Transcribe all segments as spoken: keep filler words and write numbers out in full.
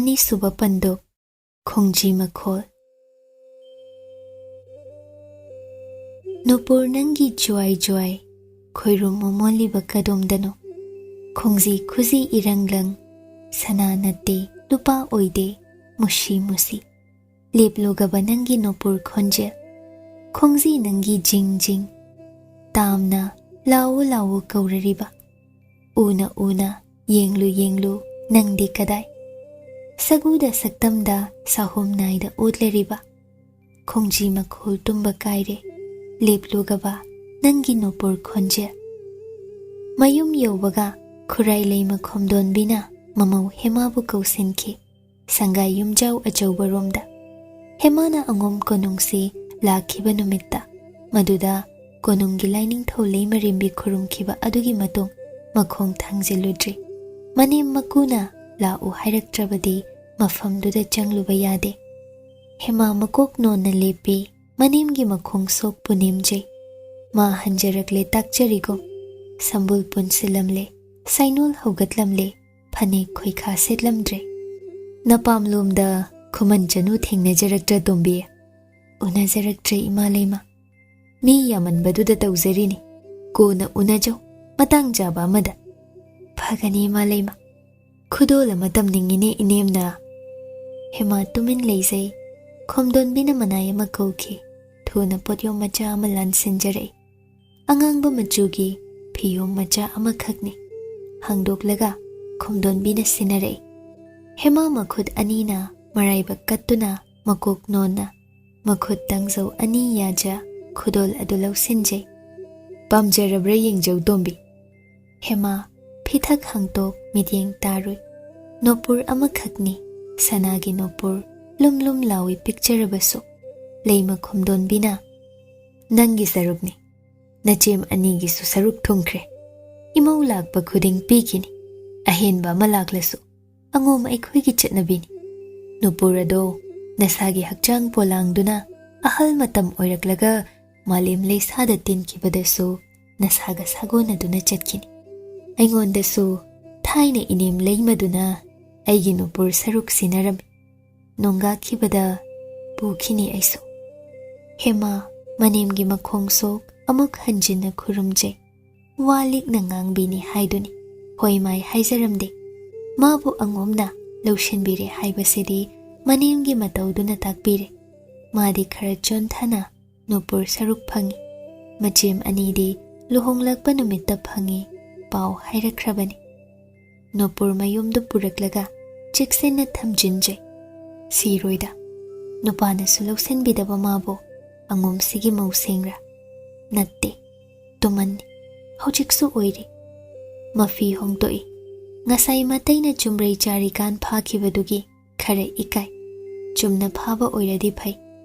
ꯑꯅꯤꯁꯨꯕ ꯄꯟꯗꯨꯞ, ꯈꯣꯡꯖꯤ ꯃꯈꯣꯜ꯫ ꯅꯨꯄꯨꯔ ꯅꯪꯒꯤ ꯖ꯭ꯋꯥꯏ ꯖ꯭ꯋꯥꯏ ꯈꯣꯏꯔꯨꯝ ꯃꯃꯣꯜꯂꯤꯕ ꯀꯗꯣꯝꯗꯅꯣ? ꯈꯣꯡꯖꯤ ꯈꯨꯖꯤ ꯏꯔꯪ ꯂꯪ, ꯁꯅꯥ ꯅꯠꯇꯦ, ꯂꯨꯄꯥ ꯑꯣꯏꯗꯦ, ꯃꯨꯁꯤ ꯃꯨꯁꯤ꯫ ꯂꯦꯞꯂꯨꯒꯕ ꯅꯪꯒꯤ ꯅꯨꯄꯨꯔ ꯈꯣꯟꯖꯦꯜ꯫ ꯈꯣꯡꯖꯤ ꯅꯪꯒꯤ ꯖꯤꯡ ꯖꯤꯡ꯫ ꯇꯥꯝꯅ ꯂꯥꯎꯑꯣ ꯂꯥꯎꯑꯣ ꯀꯧꯔꯔꯤꯕ꯫ ꯎꯅ ꯎꯅ ꯌꯦꯡꯂꯨ ꯌꯦꯡꯂꯨ ꯅꯪꯗꯤ ꯀꯗꯥꯏ? ꯁꯒꯨꯗ ꯁꯛꯇꯝꯗ ꯁꯥꯍꯣꯝ ꯅꯥꯏꯗ ꯑꯣꯠꯂꯔꯤꯕ꯫ ꯈꯣꯡꯖꯤ ꯃꯈꯣꯜ ꯇꯨꯝꯕ ꯀꯥꯏꯔꯦ꯫ ꯂꯦꯞꯂꯨꯒꯕ ꯅꯪꯒꯤ ꯅꯨꯄꯨꯔ ꯈꯣꯟꯖꯦꯜ꯫ ꯃꯌꯨꯝ ꯌꯧꯕꯒ ꯈꯨꯔꯥꯏ ꯂꯩꯃ ꯈꯣꯝꯗꯣꯟꯕꯤꯅ ꯃꯃꯧ ꯍꯦꯃꯥꯕꯨ ꯀꯧꯁꯤꯟꯈꯤ꯫ ꯁꯪꯒꯥꯏ ꯌꯨꯝꯖꯥꯎ ꯑꯆꯧꯕꯔꯣꯝꯗ꯫ ꯍꯦꯃꯥꯅ ꯑꯉꯣꯝ ꯀꯣꯅꯨꯡꯁꯤ ꯂꯥꯛꯈꯤꯕ ꯅꯨꯃꯤꯠꯇ, ꯃꯗꯨꯗ ꯀꯣꯅꯨꯡꯒꯤ ꯂꯥꯏꯅꯤꯡꯊꯧ ꯂꯩꯃꯔꯦꯝꯕꯤ ꯈꯨꯔꯨꯝꯈꯤꯕ ꯑꯗꯨꯒꯤ ꯃꯇꯨꯡ ꯃꯈꯣꯡ ꯊꯥꯡꯖꯤꯜꯂꯨꯗ꯭ꯔꯤ꯫ ꯃꯅꯦꯝ ꯃꯀꯨꯅ ꯂꯥꯛꯎ ꯍꯥꯏꯔꯛꯇ꯭ꯔꯕꯗꯤ ꯃꯐꯝꯗꯨꯗ ꯆꯪꯂꯨꯕ ꯌꯥꯗꯦ꯫ ꯍꯦꯃꯥ ꯃꯀꯣꯛ ꯅꯣꯟꯅ ꯂꯦꯞꯄꯤ, ꯃꯅꯦꯝꯒꯤ ꯃꯈꯣꯡ ꯁꯣꯛꯄꯨ ꯅꯦꯝꯖꯩ꯫ ꯃꯥ ꯍꯟꯖꯔꯛꯂꯦ ꯇꯥꯛꯆꯔꯤꯒꯨꯝ꯫ ꯁꯝꯕꯨꯜ ꯄꯨꯟꯁꯤꯜꯂꯝꯂꯦ, ꯁꯥꯏꯅꯣꯜ ꯍꯧꯒꯠꯂꯝꯂꯦ, ꯐꯅꯦꯛ ꯈꯣꯏꯈꯥ ꯁꯦꯠꯂꯝꯗ꯭ꯔꯦ꯫ ꯅꯄꯥꯝꯂꯣꯝꯗ ꯈꯨꯃꯟ ꯆꯅꯨ ꯊꯦꯡꯅꯖꯔꯛꯇ꯭ꯔ ꯇꯣꯝꯕꯤ? ꯎꯅꯖꯔꯛꯇ꯭ꯔꯦ ꯏꯃꯥ ꯂꯩꯃ꯫ ꯃꯤ ꯌꯥꯝꯃꯟꯕꯗꯨꯗ ꯇꯧꯖꯔꯤꯅꯤ꯫ ꯀꯣꯟꯅ ꯎꯅꯖꯧ, ꯃꯇꯥꯡ ꯆꯥꯕ ꯑꯃꯗ꯫ ꯐꯒꯅꯤ ꯏꯃꯥ ꯂꯩꯃ꯫ ꯈꯨꯗꯣꯜ ꯑꯃ ꯇꯝꯅꯤꯡꯉꯤꯅꯦ ꯏꯅꯦꯝꯅ꯫ ꯍꯦꯃꯥ ꯇꯨꯃꯤꯟ ꯂꯩꯖꯩ꯫ ꯈꯣꯝꯗꯣꯟꯕꯤꯅ ꯃꯅꯥꯏ ꯑꯃ ꯀꯧꯈꯤ꯫ ꯊꯨꯅ ꯄꯣꯠꯌꯣꯝ ꯃꯆꯥ ꯑꯃ ꯂꯥꯟꯁꯤꯟꯖꯔꯛꯏ꯫ ꯑꯉꯥꯡꯕ ꯃꯆꯨꯒꯤ ꯐꯤꯌꯣꯝ ꯃꯆꯥ ꯑꯃꯈꯛꯅꯤ꯫ ꯍꯥꯡꯗꯣꯛꯂꯒ ꯈꯣꯝꯗꯣꯟꯕꯤꯅ ꯁꯤꯟꯅꯔꯛꯏ꯫ ꯍꯦꯃꯥ ꯃꯈꯨꯠ ꯑꯅꯤꯅ ꯃꯔꯥꯏꯕꯛ ꯀꯠꯇꯨꯅ ꯃꯀꯣꯛ ꯅꯣꯟꯅ, ꯃꯈꯨꯠ ꯇꯥꯡꯖꯧ ꯑꯅꯤ ꯌꯥꯖ ꯈꯨꯗꯣꯜ ꯑꯗꯨ ꯂꯧꯁꯤꯟꯖꯩ꯫ ꯄꯥꯝꯖꯔꯕ꯭ꯔꯥ ꯌꯦꯡꯖꯧ ꯇꯣꯝꯕꯤ꯫ ꯍꯦꯃꯥ ꯐꯤꯊꯛ ꯍꯥꯡꯇꯣꯛ ꯃꯤꯠꯌꯦꯡ ꯇꯥꯔꯨꯏ꯫ ꯅꯣꯄꯨꯔ ꯑꯃꯈꯛꯅꯤ, ꯁꯅꯥꯒꯤ ꯅꯣꯄꯨꯔ, ꯂꯨꯝ ꯂꯨꯝ ꯂꯥꯎꯏ ꯄꯤꯛꯆꯔꯕꯁꯨ꯫ ꯂꯩꯃ ꯈꯣꯝꯗꯣꯟꯕꯤꯅ, "ꯅꯪꯒꯤ ꯁꯔꯨꯛꯅꯤ꯫ ꯅꯆꯦꯝ ꯑꯅꯤꯒꯤꯁꯨ ꯁꯔꯨꯛ ꯊꯨꯡꯈ꯭ꯔꯦ꯫ ꯏꯃꯧ ꯂꯥꯛꯄ ꯈꯨꯗꯤꯡ ꯄꯤꯈꯤꯅꯤ꯫ ꯑꯍꯦꯟꯕ ꯑꯃ ꯂꯥꯛꯂꯁꯨ ꯑꯉꯣꯝ ꯑꯩꯈꯣꯏꯒꯤ ꯆꯠꯅꯕꯤꯅꯤ꯫ ꯅꯨꯄꯨꯔ ꯑꯗꯣ ꯅꯁꯥꯒꯤ ꯍꯛꯆꯥꯡ ꯄꯣꯂꯥꯡꯗꯨꯅ ꯑꯍꯜ ꯃꯇꯝ ꯑꯣꯏꯔꯛꯂꯒ ꯃꯥꯂꯦꯝ ꯂꯩꯁꯥꯗ ꯇꯤꯟꯈꯤꯕꯗꯁꯨ ꯅꯁꯥꯒ ꯁꯥꯒꯣꯟꯅꯗꯨꯅ ꯆꯠꯈꯤꯅꯤ꯫ ꯑꯩꯉꯣꯟꯗꯁꯨ ꯊꯥꯏꯅ ꯏꯅꯦꯝ ꯂꯩꯃꯗꯨꯅ ꯑꯩꯒꯤ ꯅꯨꯄꯨꯔ ꯁꯔꯨꯛ ꯁꯤꯟꯅꯔꯝꯃꯤ꯫ ꯅꯣꯡꯒꯥꯈꯤꯕꯗ ꯄꯨꯈꯤꯅꯤ ꯑꯩꯁꯨ꯫ ꯍꯦꯃꯥ, ꯃꯅꯦꯝꯒꯤ ꯃꯈꯣꯡ ꯁꯣꯛ ꯑꯃꯨꯛ ꯍꯟꯖꯤꯟꯅ ꯈꯨꯔꯨꯝꯖꯩ꯫ ꯋꯥ ꯂꯤꯛꯅ ꯉꯥꯡꯕꯤꯅꯤ ꯍꯥꯏꯗꯨꯅꯤ꯫ ꯍꯣꯏ ꯃꯥꯏ ꯍꯥꯏꯖꯔꯝꯗꯦ꯫ ꯃꯥꯕꯨ ꯑꯉꯣꯝꯅ ꯂꯧꯁꯤꯟꯕꯤꯔꯦ ꯍꯥꯏꯕꯁꯤꯗꯤ ꯃꯅꯦꯝꯒꯤ ꯃꯇꯧꯗꯨꯅ ꯇꯥꯛꯄꯤꯔꯦ꯫ ꯃꯥꯗꯤ ꯈꯔ ꯆꯣꯟꯊꯅ ꯅꯨꯄꯨꯔ ꯁꯔꯨꯛ ꯐꯪꯉꯤ꯫ ꯃꯆꯦꯝ ꯑꯅꯤꯗꯤ ꯂꯨꯍꯣꯡꯂꯛꯄ ꯅꯨꯃꯤꯠꯇ ꯐꯪꯉꯤ ꯄꯥꯎ ꯍꯥꯏꯔꯛꯈ꯭ꯔꯕꯅꯤ꯫ ꯅꯨꯄꯨꯔ ꯃꯌꯨꯝꯗꯨ ꯄꯨꯔꯛꯂꯒ ꯆꯦꯛꯁꯤꯟꯅ ꯊꯝꯖꯤꯟꯖꯩ꯫ ꯁꯤꯔꯣꯏꯗ꯫ ꯅꯨꯄꯥꯅꯁꯨ ꯂꯧꯁꯤꯟꯕꯤꯗꯕ ꯃꯥꯕꯨ ꯑꯉꯣꯝꯁꯤꯒꯤ ꯃꯧꯁꯤꯡꯔ? ꯅꯠꯇꯦ꯫ ꯇꯨꯃꯟꯅꯤ꯫ ꯍꯧꯖꯤꯛꯁꯨ ꯑꯣꯏꯔꯤ꯫ ꯃꯐꯤ ꯍꯣꯡꯗꯣꯛꯏ꯫ ꯉꯁꯥꯏ ꯃꯇꯩꯅ ꯆꯨꯝꯔꯩ ꯆꯥꯔꯤꯀꯥꯟ ꯐꯥꯈꯤꯕꯗꯨꯒꯤ ꯈꯔ ꯏꯀꯥꯏ꯫ ꯆꯨꯝꯅ ꯐꯥꯕ ꯑꯣꯏꯔꯗꯤ ꯐꯩ꯫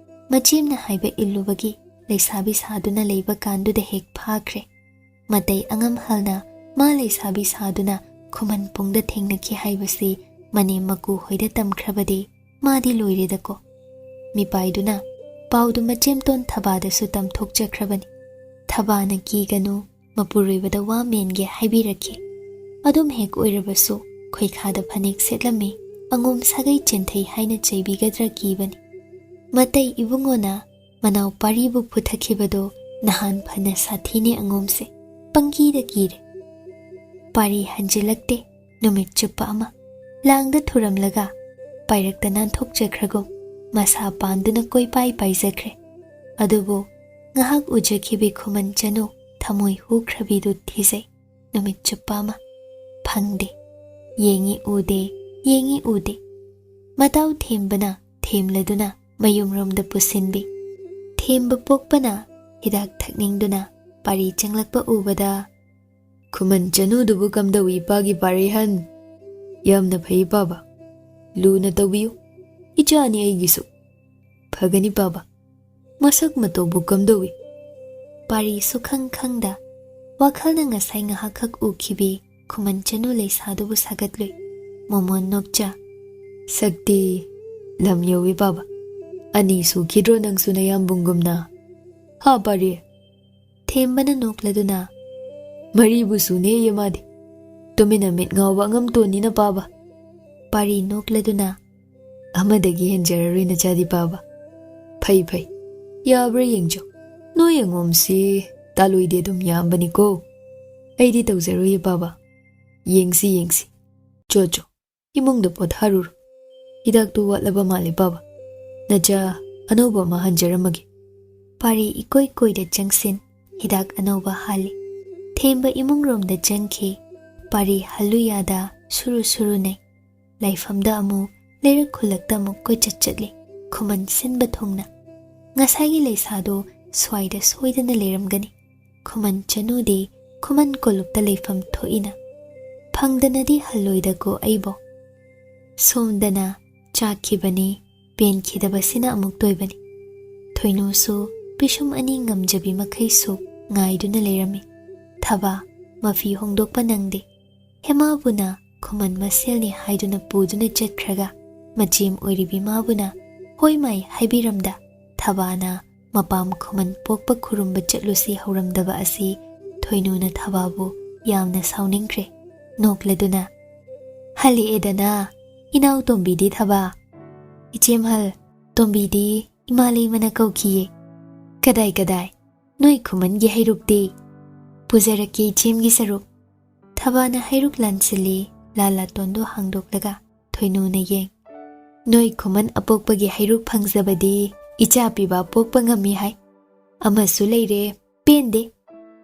ꯃꯆꯦꯝꯅ ꯍꯥꯏꯕ ꯏꯜꯂꯨꯕꯒꯤ ꯂꯩꯁꯥꯕꯤ ꯁꯥꯗꯨꯅ ꯂꯩꯕ ꯀꯥꯟꯗꯨꯗ ꯍꯦꯛ ꯐꯥꯈ꯭ꯔꯦ꯫ ꯃꯇꯩ ꯑꯉꯝꯍꯜꯅ ꯃꯥ ꯂꯩꯁꯥꯕꯤ ꯁꯥꯗꯨꯅ ꯈꯨꯃꯟ ꯄꯨꯡꯗ ꯊꯦꯡꯅꯈꯤ ꯍꯥꯏꯕꯁꯤ ꯃꯅꯦꯝ ꯃꯀꯨ ꯍꯣꯏꯗ ꯇꯝꯈ꯭ꯔꯕꯗꯤ ꯃꯥꯗꯤ ꯂꯣꯏꯔꯦꯗꯀꯣ꯫ ꯃꯤꯄꯥꯏꯗꯨꯅ ꯄꯥꯎꯗꯨ ꯃꯆꯦꯝꯇꯣꯟ ꯊꯕꯥꯗꯁꯨ ꯇꯝꯊꯣꯛꯆꯈ꯭ꯔꯕꯅꯤ꯫ ꯊꯕꯥꯅ ꯀꯤꯒꯅꯨ, ꯃꯄꯨꯔꯣꯏꯕꯗ ꯋꯥ ꯃꯦꯟꯒꯦ ꯍꯥꯏꯕꯤꯔꯛꯈꯤ꯫ ꯑꯗꯨꯝ ꯍꯦꯛ ꯑꯣꯏꯔꯕꯁꯨ ꯈꯣꯏꯈꯥꯗ ꯐꯅꯦꯛ ꯁꯦꯠꯂꯝꯃꯤ, ꯑꯉꯣꯝ ꯁꯥꯒꯩ ꯆꯦꯟꯊꯩ ꯍꯥꯏꯅ ꯆꯩꯕꯤꯒꯗ꯭ꯔꯥ ꯀꯤꯕꯅꯤ꯫ ꯃꯇꯩ ꯏꯕꯨꯡꯉꯣꯅ ꯃꯅꯥꯎ ꯄꯥꯔꯤꯕꯨ ꯐꯨꯊꯈꯤꯕꯗꯣ ꯅꯍꯥꯟ ꯐꯅ ꯁꯥꯊꯤꯅꯦ ꯑꯉꯣꯝꯁꯦ꯫ ꯄꯪꯀꯤꯗ ꯀꯤꯔꯦ꯫ ꯄꯥꯔꯤ ꯍꯟꯖꯤꯜꯂꯛꯇꯦ꯫ ꯅꯨꯃꯤꯠ ꯆꯨꯞꯄ ꯑꯃ ꯂꯥꯡꯗ ꯊꯨꯔꯝꯂꯒ ꯄꯥꯏꯔꯛꯇ ꯅꯥꯟꯊꯣꯛꯆꯈ꯭ꯔꯒꯨꯝ ꯃꯁꯥ ꯄꯥꯟꯗꯨꯅ ꯀꯣꯏꯄꯥꯏ ꯄꯥꯏꯖꯈ꯭ꯔꯦ꯫ ꯑꯗꯨꯕꯨ ꯉꯥꯏꯍꯥꯛ ꯎꯖꯈꯤꯕꯤ ꯈꯨꯃꯟ ꯆꯅꯨ ꯊꯃꯣꯏ ꯍꯨꯈ꯭ꯔꯕꯤꯗꯨ ꯊꯤꯖꯩ꯫ ꯅꯨꯃꯤꯠ ꯆꯨꯞꯄ ꯑꯃ ꯐꯪꯗꯦ꯫ ꯌꯦꯡꯉꯤ ꯎꯗꯦ, ꯌꯦꯡꯉꯤ ꯎꯗꯦ꯫ ꯃꯇꯥꯎ ꯊꯦꯝꯕꯅ ꯊꯦꯝꯂꯗꯨꯅ ꯃꯌꯨꯝꯔꯣꯝꯗ ꯄꯨꯁꯤꯟꯕꯤ꯫ ꯊꯦꯝꯕ ꯄꯣꯛꯄꯅ ꯍꯤꯗꯥꯛ ꯊꯛꯅꯤꯡꯗꯨꯅ ꯄꯥꯔꯤ ꯆꯪꯂꯛꯄ ꯎꯕꯗ, "ꯈꯨꯃꯟ ꯆꯅꯨꯗꯨꯕꯨ ꯀꯝꯗꯧꯏ ꯏꯄꯥꯒꯤ ꯄꯥꯔꯤꯍꯟ?" "ꯌꯥꯝꯅ ꯐꯩ ꯄꯥꯕ꯫ ꯂꯨꯅ ꯇꯧꯕꯤꯌꯨ꯫ ꯏꯆꯥꯅꯤ ꯑꯩꯒꯤꯁꯨ꯫ ꯐꯒꯅꯤ ꯄꯥꯕ꯫ ꯃꯁꯛ ꯃꯇꯧꯕꯨ ꯀꯝꯗꯧꯏ?" ꯄꯥꯔꯤ ꯁꯨꯈꯪ ꯈꯪꯗ ꯋꯥꯈꯜꯅ ꯉꯁꯥꯏ ꯉꯥꯏꯍꯥꯛꯈꯛ ꯎꯈꯤꯕꯤ ꯈꯨꯃꯟ ꯆꯅꯨ ꯂꯩꯁꯥꯗꯨꯕꯨ ꯁꯥꯒꯠꯂꯨꯏ꯫ ꯃꯣꯃꯣꯟ ꯅꯣꯛꯆ, "ꯁꯛꯇꯤ ꯂꯝ ꯌꯧꯏ ꯄꯥꯕ꯫ ꯑꯅꯤ ꯁꯨꯈꯤꯗ꯭ꯔꯣ ꯅꯪꯁꯨ ꯅꯌꯥꯝꯕꯨꯡꯒꯨꯝꯅ?" "ꯍꯥ ꯄꯥꯔꯤ?" ꯊꯦꯝꯕꯅ ꯅꯣꯛꯂꯗꯨꯅ, "ꯃꯔꯤꯕꯨ ꯁꯨꯅꯦꯌꯦ ꯃꯥꯗꯤ꯫ ꯇꯨꯃꯤꯟꯅ ꯃꯤꯠ ꯉꯥꯎꯕ ꯑꯉꯝꯇꯣꯟꯅꯤꯅ ꯄꯥꯕ꯫ ꯄꯥꯔꯤ ꯅꯣꯛꯂꯗꯨꯅ, "ꯑꯃꯗꯒꯤ ꯍꯦꯟꯖꯔꯔꯣꯏ ꯅꯆꯥꯗꯤ ꯄꯥꯕ꯫ ꯐꯩ ꯐꯩ, ꯌꯥꯕ꯭ꯔꯥ ꯌꯦꯡꯖꯧ꯫ ꯅꯣꯏ ꯑꯉꯣꯝꯁꯤ ꯇꯥꯂꯣꯏꯗꯤ ꯑꯗꯨꯝ ꯌꯥꯝꯕꯅꯤꯀꯣ꯫ ꯑꯩꯗꯤ ꯇꯧꯖꯔꯣꯏꯌꯦ ꯄꯥꯕ꯫ ꯌꯦꯡꯁꯤ ꯌꯦꯡꯁꯤ꯫ ꯆꯣ ꯆꯣ, ꯏꯃꯨꯡꯗ ꯄꯣꯊꯥꯔꯨꯔꯣ꯫ ꯍꯤꯗꯥꯛꯇꯨ ꯋꯥꯠꯂꯕ ꯃꯥꯜꯂꯦ ꯄꯥꯕ꯫ ꯅꯆꯥ ꯑꯅꯧꯕ ꯑꯃ ꯍꯟꯖꯔꯝꯃꯒꯦ꯫" ꯄꯥꯔꯤ ꯏꯀꯣꯏ ꯀꯣꯏꯗ ꯆꯪꯁꯤꯟ ꯍꯤꯗꯥꯛ ꯑꯅꯧꯕ ꯍꯥꯜꯂꯤ꯫ ꯊꯦꯝꯕ ꯏꯃꯨꯡꯔꯣꯝꯗ ꯆꯪꯈꯤ꯫ ꯄꯥꯔꯤ ꯍꯜꯂꯨ ꯌꯥꯗ ꯁꯨꯔꯨ ꯁꯨꯔꯨ ꯅꯩ꯫ ꯂꯩꯐꯝꯗ ꯑꯃꯨꯛ, ꯂꯩꯔꯛ ꯈꯨꯜꯂꯛꯇ ꯑꯃꯨꯛ ꯀꯣꯏꯆꯠ ꯆꯠꯂꯤ꯫ ꯈꯨꯃꯟ ꯁꯤꯟꯕ ꯊꯨꯡꯅ꯫ ꯉꯁꯥꯏꯒꯤ ꯂꯩꯁꯥꯗꯣ ꯁ꯭ꯋꯥꯏꯗ ꯁꯣꯏꯗꯅ ꯂꯩꯔꯝꯒꯅꯤ꯫ ꯈꯨꯃꯟ ꯆꯅꯨꯗꯤ ꯈꯨꯃꯟ ꯀꯣꯂꯨꯞꯇ ꯂꯩꯐꯝ ꯊꯣꯛꯏꯅ꯫ ꯐꯪꯗꯅꯗꯤ ꯍꯜꯂꯣꯏꯗꯀꯣ ꯑꯩꯕꯣ꯫ ꯁꯣꯝꯗꯅ ꯆꯥꯛꯈꯤꯕꯅꯤ, ꯄꯦꯟꯈꯤꯗꯕꯁꯤꯅ ꯑꯃꯨꯛ ꯇꯣꯏꯕꯅꯤ꯫ ꯊꯣꯏꯅꯨꯁꯨ ꯄꯤꯁꯨꯝ ꯑꯅꯤ ꯉꯝꯖꯕꯤ ꯃꯈꯩꯁꯨ ꯉꯥꯏꯗꯨꯅ ꯂꯩꯔꯝꯃꯤ꯫ ꯊꯕꯥ ꯃꯐꯤ ꯍꯣꯡꯗꯣꯛꯄ ꯅꯪꯗꯦ꯫ ꯍꯦꯃꯥꯕꯨꯅ ꯈꯨꯃꯟ ꯃꯁꯦꯜꯅꯤ ꯍꯥꯏꯗꯨꯅ ꯄꯨꯗꯨꯅ ꯆꯠꯈ꯭ꯔꯒ, ꯃꯆꯦꯝ ꯑꯣꯏꯔꯤꯕꯤ ꯃꯥꯕꯨꯅ ꯍꯣꯏ ꯃꯥꯏ ꯍꯥꯏꯕꯤꯔꯝꯗ, ꯊꯕꯥꯅ ꯃꯄꯥꯝ ꯈꯨꯃꯟ ꯄꯣꯛꯄ ꯈꯨꯔꯨꯝꯕ ꯆꯠꯂꯨꯁꯤ ꯍꯧꯔꯝꯗꯕ ꯑꯁꯤ ꯊꯣꯏꯅꯨꯅ ꯊꯕꯥꯕꯨ ꯌꯥꯝꯅ ꯁꯥꯎꯅꯤꯡꯈ꯭ꯔꯦ꯫ ꯅꯣꯛꯂꯗꯨꯅ, "ꯍꯜꯂꯛꯑꯦꯗꯅ, ꯏꯅꯥꯎ ꯇꯣꯝꯕꯤꯗꯤ ꯊꯕꯥ?" "ꯏꯆꯦꯝꯍꯜ, ꯇꯣꯝꯕꯤꯗꯤ ꯏꯃꯥ ꯂꯩꯃꯅ ꯀꯧꯈꯤꯌꯦ꯫" "ꯀꯗꯥꯏ ꯀꯗꯥꯏ? ꯅꯣꯏ ꯈꯨꯃꯟꯒꯤ ꯍꯩꯔꯨꯛꯇꯤ?" "ꯄꯨꯖꯔꯛꯀꯦ ꯏꯆꯦꯝꯒꯤ ꯁꯔꯨꯛ꯫" ꯊꯕꯥꯅ ꯍꯩꯔꯨꯛ ꯂꯥꯟꯁꯤꯜꯂꯤ, ꯂꯥ ꯂꯥꯇꯣꯟꯗꯨ ꯍꯥꯡꯗꯣꯛꯂꯒ ꯊꯣꯏꯅꯨꯅ ꯌꯦꯡ꯫ "ꯅꯣꯏ ꯈꯨꯃꯟ ꯑꯄꯣꯛꯄꯒꯤ ꯍꯩꯔꯨꯛ ꯐꯪꯖꯕꯗꯤ ꯏꯆꯥ ꯄꯤꯕ ꯄꯣꯛꯄ ꯉꯝꯃꯤ ꯍꯥꯏ꯫ ꯑꯃꯁꯨ ꯂꯩꯔꯦ, ꯄꯦꯟꯗꯦ꯫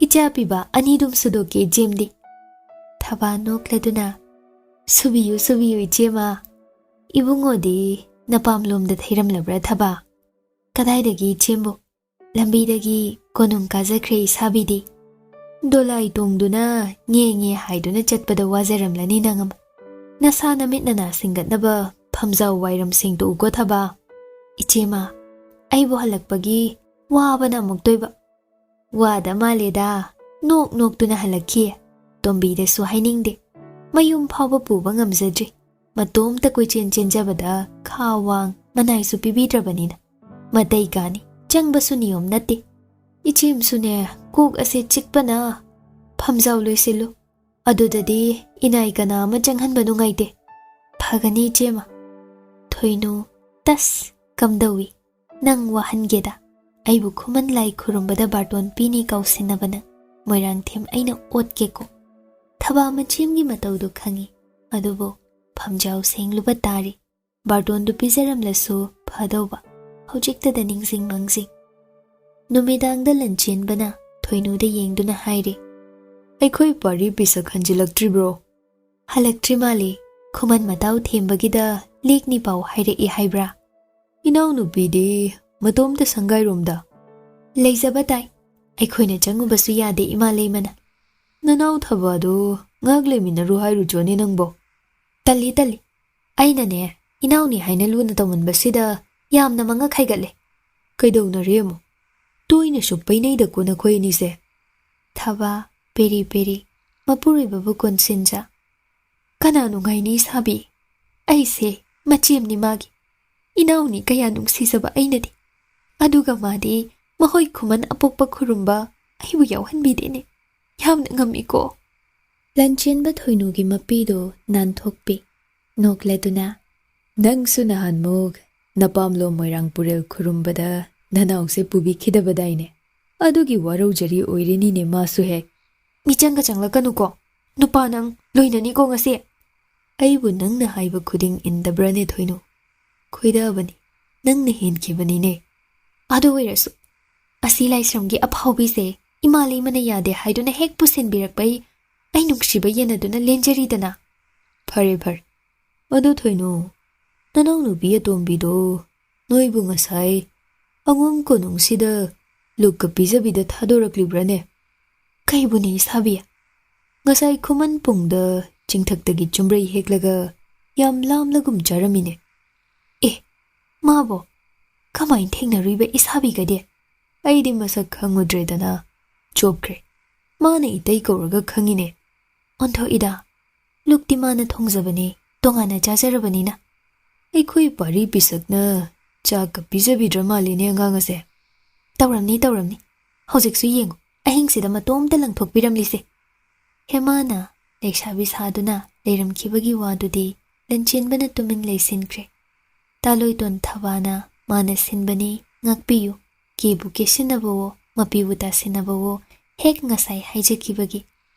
ꯏꯆꯥ ꯄꯤꯕ ꯑꯅꯤꯗꯨꯝ ꯁꯨꯗꯣꯛꯀꯦ ꯏꯆꯦꯝꯗꯤ꯫" ꯊꯕꯥ ꯅꯣꯛꯂꯗꯨꯅ, "ꯁꯨꯕꯤꯌꯨ, ꯁꯨꯕꯤꯌꯨ ꯏꯆꯦꯃ꯫ ꯏꯕꯨꯡꯉꯣꯗꯤ ꯅꯄꯥꯝꯂꯣꯝꯗ ꯊꯩꯔꯝꯂꯕ꯭ꯔꯥ ꯊꯕꯥ?" "ꯀꯗꯥꯏꯗꯒꯤ ꯏꯆꯦꯝꯕꯨ? ꯂꯝꯕꯤꯗꯒꯤ ꯀꯣꯅꯨꯡ ꯀꯥꯖꯈ꯭ꯔꯦ ꯏꯁꯥꯕꯤꯗꯤ꯫" "ꯗꯣꯂꯥꯏ ꯇꯣꯡꯗꯨꯅ ꯉꯦ ꯉꯦ ꯍꯥꯏꯗꯨꯅ ꯆꯠꯄꯗ ꯋꯥꯖꯔꯝꯂꯅꯤ ꯅꯪ ꯑꯃꯨꯛ꯫ ꯅꯁꯥ ꯅꯃꯤꯠ ꯅꯅꯥ ꯁꯤꯡꯒꯠꯅꯕ ꯐꯝꯖꯥꯎ ꯋꯥꯏꯔꯝ ꯁꯦꯡꯗꯣꯛꯎꯀꯣ ꯊꯕꯥ꯫" "ꯏꯆꯦꯃ, ꯑꯩꯕꯨ ꯍꯜꯂꯛꯄꯒꯤ ꯋꯥꯕꯅ ꯑꯃꯨꯛꯇꯣꯏꯕ꯫" "ꯋꯥꯗ ꯃꯥꯜꯂꯦꯗ, ꯅꯣꯛ ꯅꯣꯛꯇꯨꯅ ꯍꯜꯂꯛꯈꯤ꯫ ꯇꯣꯝꯕꯤꯗꯁꯨ ꯍꯥꯏꯅꯤꯡꯗꯦ꯫ ꯃꯌꯨꯝ ꯐꯥꯎꯕ ꯄꯨꯕ ꯉꯝꯖꯗ꯭ꯔꯤ꯫ ꯃꯇꯣꯝꯇ ꯀꯣꯏꯆꯦꯟ ꯆꯦꯟꯖꯕꯗ ꯈꯥ ꯋꯥꯡ ꯃꯅꯥꯏꯁꯨ ꯄꯤꯕꯤꯗ꯭ꯔꯕꯅꯤꯅ꯫ ꯃꯇꯩ ꯀꯥꯅꯤ, ꯆꯪꯕꯁꯨ ꯅꯤꯌꯣꯝ ꯅꯠꯇꯦ꯫ ꯏꯆꯦꯝꯁꯨꯅꯦ, ꯀꯣꯛ ꯑꯁꯦ ꯆꯤꯛꯄꯅ꯫ ꯐꯝꯖꯥꯎ ꯂꯣꯏꯁꯤꯜꯂꯨ꯫ ꯑꯗꯨꯗꯗꯤ ꯏꯅꯥꯏ ꯀꯅꯥ ꯑꯃ ꯆꯪꯍꯟꯕ ꯅꯨꯡꯉꯥꯏꯇꯦ꯫ ꯐ, "ꯐꯒꯅꯤ ꯏꯆꯦꯃ꯫" ꯊꯣꯏꯅꯨ, "ꯇꯁ, ꯀꯝꯗꯧꯏ? ꯅꯪ ꯋꯥꯍꯟꯒꯦꯗ꯫ ꯑꯩꯕꯨ ꯈꯨꯃꯟ ꯂꯥꯏ ꯈꯨꯔꯨꯝꯕꯗ ꯕꯥꯔꯇꯣꯟ ꯄꯤꯅꯤ ꯀꯥꯎꯁꯤꯟꯅꯕ ꯅꯪ꯫" ꯃꯣꯏꯔꯥꯡꯊꯦꯝ, "ꯑꯩꯅ ꯑꯣꯠꯀꯦꯀꯣ꯫" ꯊꯕꯥ ꯃꯆꯦꯝꯒꯤ ꯃꯇꯧꯗꯨ ꯈꯪꯏ, ꯑꯗꯨꯕꯨ ꯐꯝꯖꯥꯎ ꯁꯦꯡꯂꯨꯕ ꯇꯥꯔꯤ꯫ ꯕꯥꯔꯇꯣꯟꯗꯨ ꯄꯤꯖꯔꯝꯂꯁꯨ ꯐꯗꯧꯕ, ꯍꯧꯖꯤꯛꯇꯗ ꯅꯤꯡꯁꯤꯡ ꯃꯥꯡꯖꯤꯡ꯫ ꯅꯨꯃꯤꯗꯥꯡꯗ ꯂꯟꯆꯦꯟꯕꯅ ꯊꯣꯏꯅꯨꯗ ꯌꯦꯡꯗꯨꯅ ꯍꯥꯏꯔꯦ, "ꯑꯩꯈꯣꯏ ꯄꯥꯔꯤ ꯄꯤꯁꯛ ꯍꯟꯖꯤꯜꯂꯛꯇ꯭ꯔꯤꯕ꯭ꯔꯣ?" "ꯍꯜꯂꯛꯇ꯭ꯔꯤ ꯃꯥꯜꯂꯤ, ꯈꯨꯃꯟ ꯃꯇꯥꯎ ꯊꯦꯝꯕꯒꯤꯗ ꯂꯦꯛꯅꯤ ꯄꯥꯎ ꯍꯥꯏꯔꯛꯏ ꯍꯥꯏꯕ꯭ꯔꯥ?" "ꯏꯅꯥꯎꯅꯨꯄꯤꯗꯤ ꯃꯇꯣꯝꯇ ꯁꯪꯒꯥꯏꯔꯣꯝꯗ?" "ꯂꯩꯖꯕ ꯇꯥꯏ, ꯑꯩꯈꯣꯏꯅ ꯆꯪꯉꯨꯕꯁꯨ ꯌꯥꯗꯦ ꯏꯃꯥ ꯂꯩꯃꯅ꯫" "ꯅꯅꯥꯎ ꯊꯕꯥꯗꯨ ꯉꯥꯏꯍꯥꯛ ꯂꯩꯃꯤꯟꯅꯔꯨ ꯍꯥꯏꯔꯨꯆꯣꯅꯦ ꯅꯪꯕꯣ?" "ꯇꯜꯂꯤ, ꯇꯜꯂꯤ꯫ ꯑꯩꯅꯅꯦ, ꯏꯅꯥꯎꯅꯤ ꯍꯥꯏꯅ ꯂꯨꯅ ꯇꯧꯃꯟꯕꯁꯤꯗ ꯌꯥꯝꯅ ꯃꯉꯛ ꯍꯥꯏꯒꯠꯂꯦ꯫" "ꯀꯩꯗꯧꯅꯔꯦ ꯑꯃꯨꯛ? ꯇꯣꯏꯅꯁꯨ ꯄꯩꯅꯩꯗꯀꯣ ꯅꯈꯣꯏ ꯑꯅꯤꯁꯦ꯫" ꯊꯕꯥ, ꯄꯦꯔꯤ ꯄꯦꯔꯤ, ꯃꯄꯨꯔꯣꯏꯕꯕꯨ ꯀꯣꯟꯁꯤꯟꯖ꯫ "ꯀꯅꯥ ꯅꯨꯡꯉꯥꯏꯅꯤ ꯁꯥꯕꯤ? ꯑꯩꯁꯦ ꯃꯆꯦꯝꯅꯤ ꯃꯥꯒꯤ꯫ ꯏꯅꯥꯎꯅꯤ ꯀꯌꯥ ꯅꯨꯡꯁꯤꯖꯕ ꯑꯩꯅꯗꯤ꯫ ꯑꯗꯨꯒ ꯃꯥꯗꯤ ꯃꯈꯣꯏ ꯈꯨꯃꯟ ꯑꯄꯣꯛꯄ ꯈꯨꯔꯨꯝꯕ ꯑꯩꯕꯨ ꯌꯥꯎꯍꯟꯕꯤꯗꯦꯅꯦ꯫ ꯌꯥꯝꯅ ꯉꯝꯃꯤꯀꯣ꯫" ꯂꯟꯆꯦꯟꯕ ꯊꯣꯏꯅꯨꯒꯤ ꯃꯄꯤꯗꯨ ꯅꯥꯟꯊꯣꯛꯄꯤ꯫ ꯅꯣꯛꯂꯗꯨꯅ, "ꯅꯪꯁꯨ ꯅꯍꯥꯟꯃꯨꯛ ꯅꯄꯥꯝꯂꯣꯝ ꯃꯣꯏꯔꯥꯡ ꯄꯨꯔꯦꯜ ꯈꯨꯔꯨꯝꯕꯗ ꯅꯅꯥꯎꯁꯦ ꯄꯨꯕꯤꯈꯤꯗꯕꯗꯥꯏꯅꯦ? ꯑꯗꯨꯒꯤ ꯋꯥꯔꯧꯖꯔꯤ ꯑꯣꯏꯔꯤꯅꯤꯅꯦ ꯃꯥꯁꯨ ꯍꯦꯛ꯫" "ꯃꯤꯆꯪꯒ ꯆꯪꯂꯛꯀꯅꯨꯀꯣ꯫ ꯅꯨꯄꯥ ꯅꯪ ꯂꯣꯏꯅꯅꯤꯀꯣ ꯉꯁꯤ꯫" "ꯑꯩꯕꯨ ꯅꯪꯅ ꯍꯥꯏꯕ ꯈꯨꯗꯤꯡ ꯏꯟꯗꯕ꯭ꯔꯥꯅꯦ ꯊꯣꯏꯅꯨ? ꯈꯣꯏꯗꯥꯕꯅꯤ, ꯅꯪꯅ ꯍꯦꯟꯈꯤꯕꯅꯤꯅꯦ꯫" "ꯑꯗꯨ ꯑꯣꯏꯔꯁꯨ ꯑꯁꯤ ꯂꯥꯏꯁ꯭ꯔꯝꯒꯤ ꯑꯐꯥꯎꯕꯤꯁꯦ ꯏꯃꯥ ꯂꯩꯃꯅ ꯌꯥꯗꯦ ꯍꯥꯏꯗꯨꯅ ꯍꯦꯛ ꯄꯨꯁꯤꯟꯕꯤꯔꯛꯄꯩ ꯑꯩ ꯅꯨꯡꯁꯤꯕ ꯌꯦꯟꯅꯗꯨꯅ ꯂꯦꯟꯖꯔꯤꯗꯅ꯫" "ꯐꯔꯦ, ꯐꯔꯦ꯫ ꯑꯗꯣ ꯊꯣꯏꯅꯨ, ꯅꯅꯥꯎꯅꯨꯄꯤ ꯑꯇꯣꯝꯕꯤꯗꯣ ꯅꯣꯏꯕꯨ ꯉꯁꯥꯏ ꯑꯉꯣꯝ ꯀꯣꯅꯨꯡꯁꯤꯗ ꯂꯨꯛꯀ ꯄꯤꯖꯕꯤꯗ ꯊꯥꯗꯣꯔꯛꯂꯤꯕ꯭ꯔꯥꯅꯦ?" "ꯀꯩꯕꯨꯅꯦ ꯏꯁꯥꯕꯤ? ꯉꯁꯥꯏ ꯈꯨꯃꯟ ꯄꯨꯡꯗ ꯆꯤꯡꯊꯛꯇꯒꯤ ꯆꯨꯝꯕ꯭ꯔꯩ ꯍꯦꯛꯂꯒ ꯌꯥꯝ ꯂꯥꯝꯂꯒꯨꯝ ꯆꯥꯔꯝꯃꯤꯅꯦ꯫" "ꯑꯦ, ꯃꯥꯕꯣ? ꯀꯃꯥꯏꯅ ꯊꯦꯡꯅꯔꯨꯏꯕ ꯏꯁꯥꯕꯤꯒꯗꯤ?" "ꯑꯩꯗꯤ ꯃꯁꯛ ꯈꯪꯉꯨꯗ꯭ꯔꯦꯗꯅ, ꯆꯣꯞꯈ꯭ꯔꯦ꯫ ꯃꯥꯅ ꯏꯇꯩ ꯀꯧꯔꯒ ꯈꯪꯉꯤꯅꯦ꯫" "ꯑꯣꯟꯊꯣꯛꯏꯗ, ꯂꯨꯛꯇꯤ ꯃꯥꯅ ꯊꯣꯡꯖꯕꯅꯤ, ꯇꯣꯉꯥꯟꯅ ꯆꯥꯖꯔꯕꯅꯤꯅ꯫" "ꯑꯩꯈꯣꯏ ꯄꯥꯔꯤ ꯄꯤꯁꯛꯅ ꯆꯥꯛꯀ ꯄꯤꯖꯕꯤꯗ꯭ꯔ ꯃꯥꯜꯂꯤꯅꯦ ꯑꯉꯥꯡ ꯑꯁꯦ꯫" "ꯇꯧꯔꯝꯅꯤ, ꯇꯧꯔꯝꯅꯤ꯫ ꯍꯧꯖꯤꯛꯁꯨ ꯌꯦꯡꯉꯨ, ꯑꯍꯤꯡꯁꯤꯗ ꯃꯇꯣꯝꯇ ꯂꯪꯊꯣꯛꯄꯤꯔꯝꯂꯤꯁꯦ꯫" ꯍꯦꯃꯥꯅ ꯂꯩꯁꯥꯕꯤ ꯁꯥꯗꯨꯅ ꯂꯩꯔꯝꯈꯤꯕꯒꯤ ꯋꯥꯗꯨꯗꯤ ꯂꯟꯆꯦꯟꯕꯅ ꯇꯨꯃꯤꯟ ꯂꯩꯁꯤꯟꯈ꯭ꯔꯦ꯫ ꯇꯥꯂꯣꯏꯇꯣꯟ ꯊꯕꯥꯅ ꯃꯥꯅ ꯁꯤꯟꯕꯅꯤ, ꯉꯥꯛꯄꯤꯌꯨ, ꯀꯦꯕꯨ ꯀꯦꯁꯤꯟꯅꯕꯋꯣ, ꯃꯄꯤꯕꯨ ꯇꯥꯁꯤꯟꯅꯕꯋꯣ, ꯍꯦꯛ ꯉꯁꯥꯏ ꯍꯥꯏꯖꯈꯤꯕꯒꯤ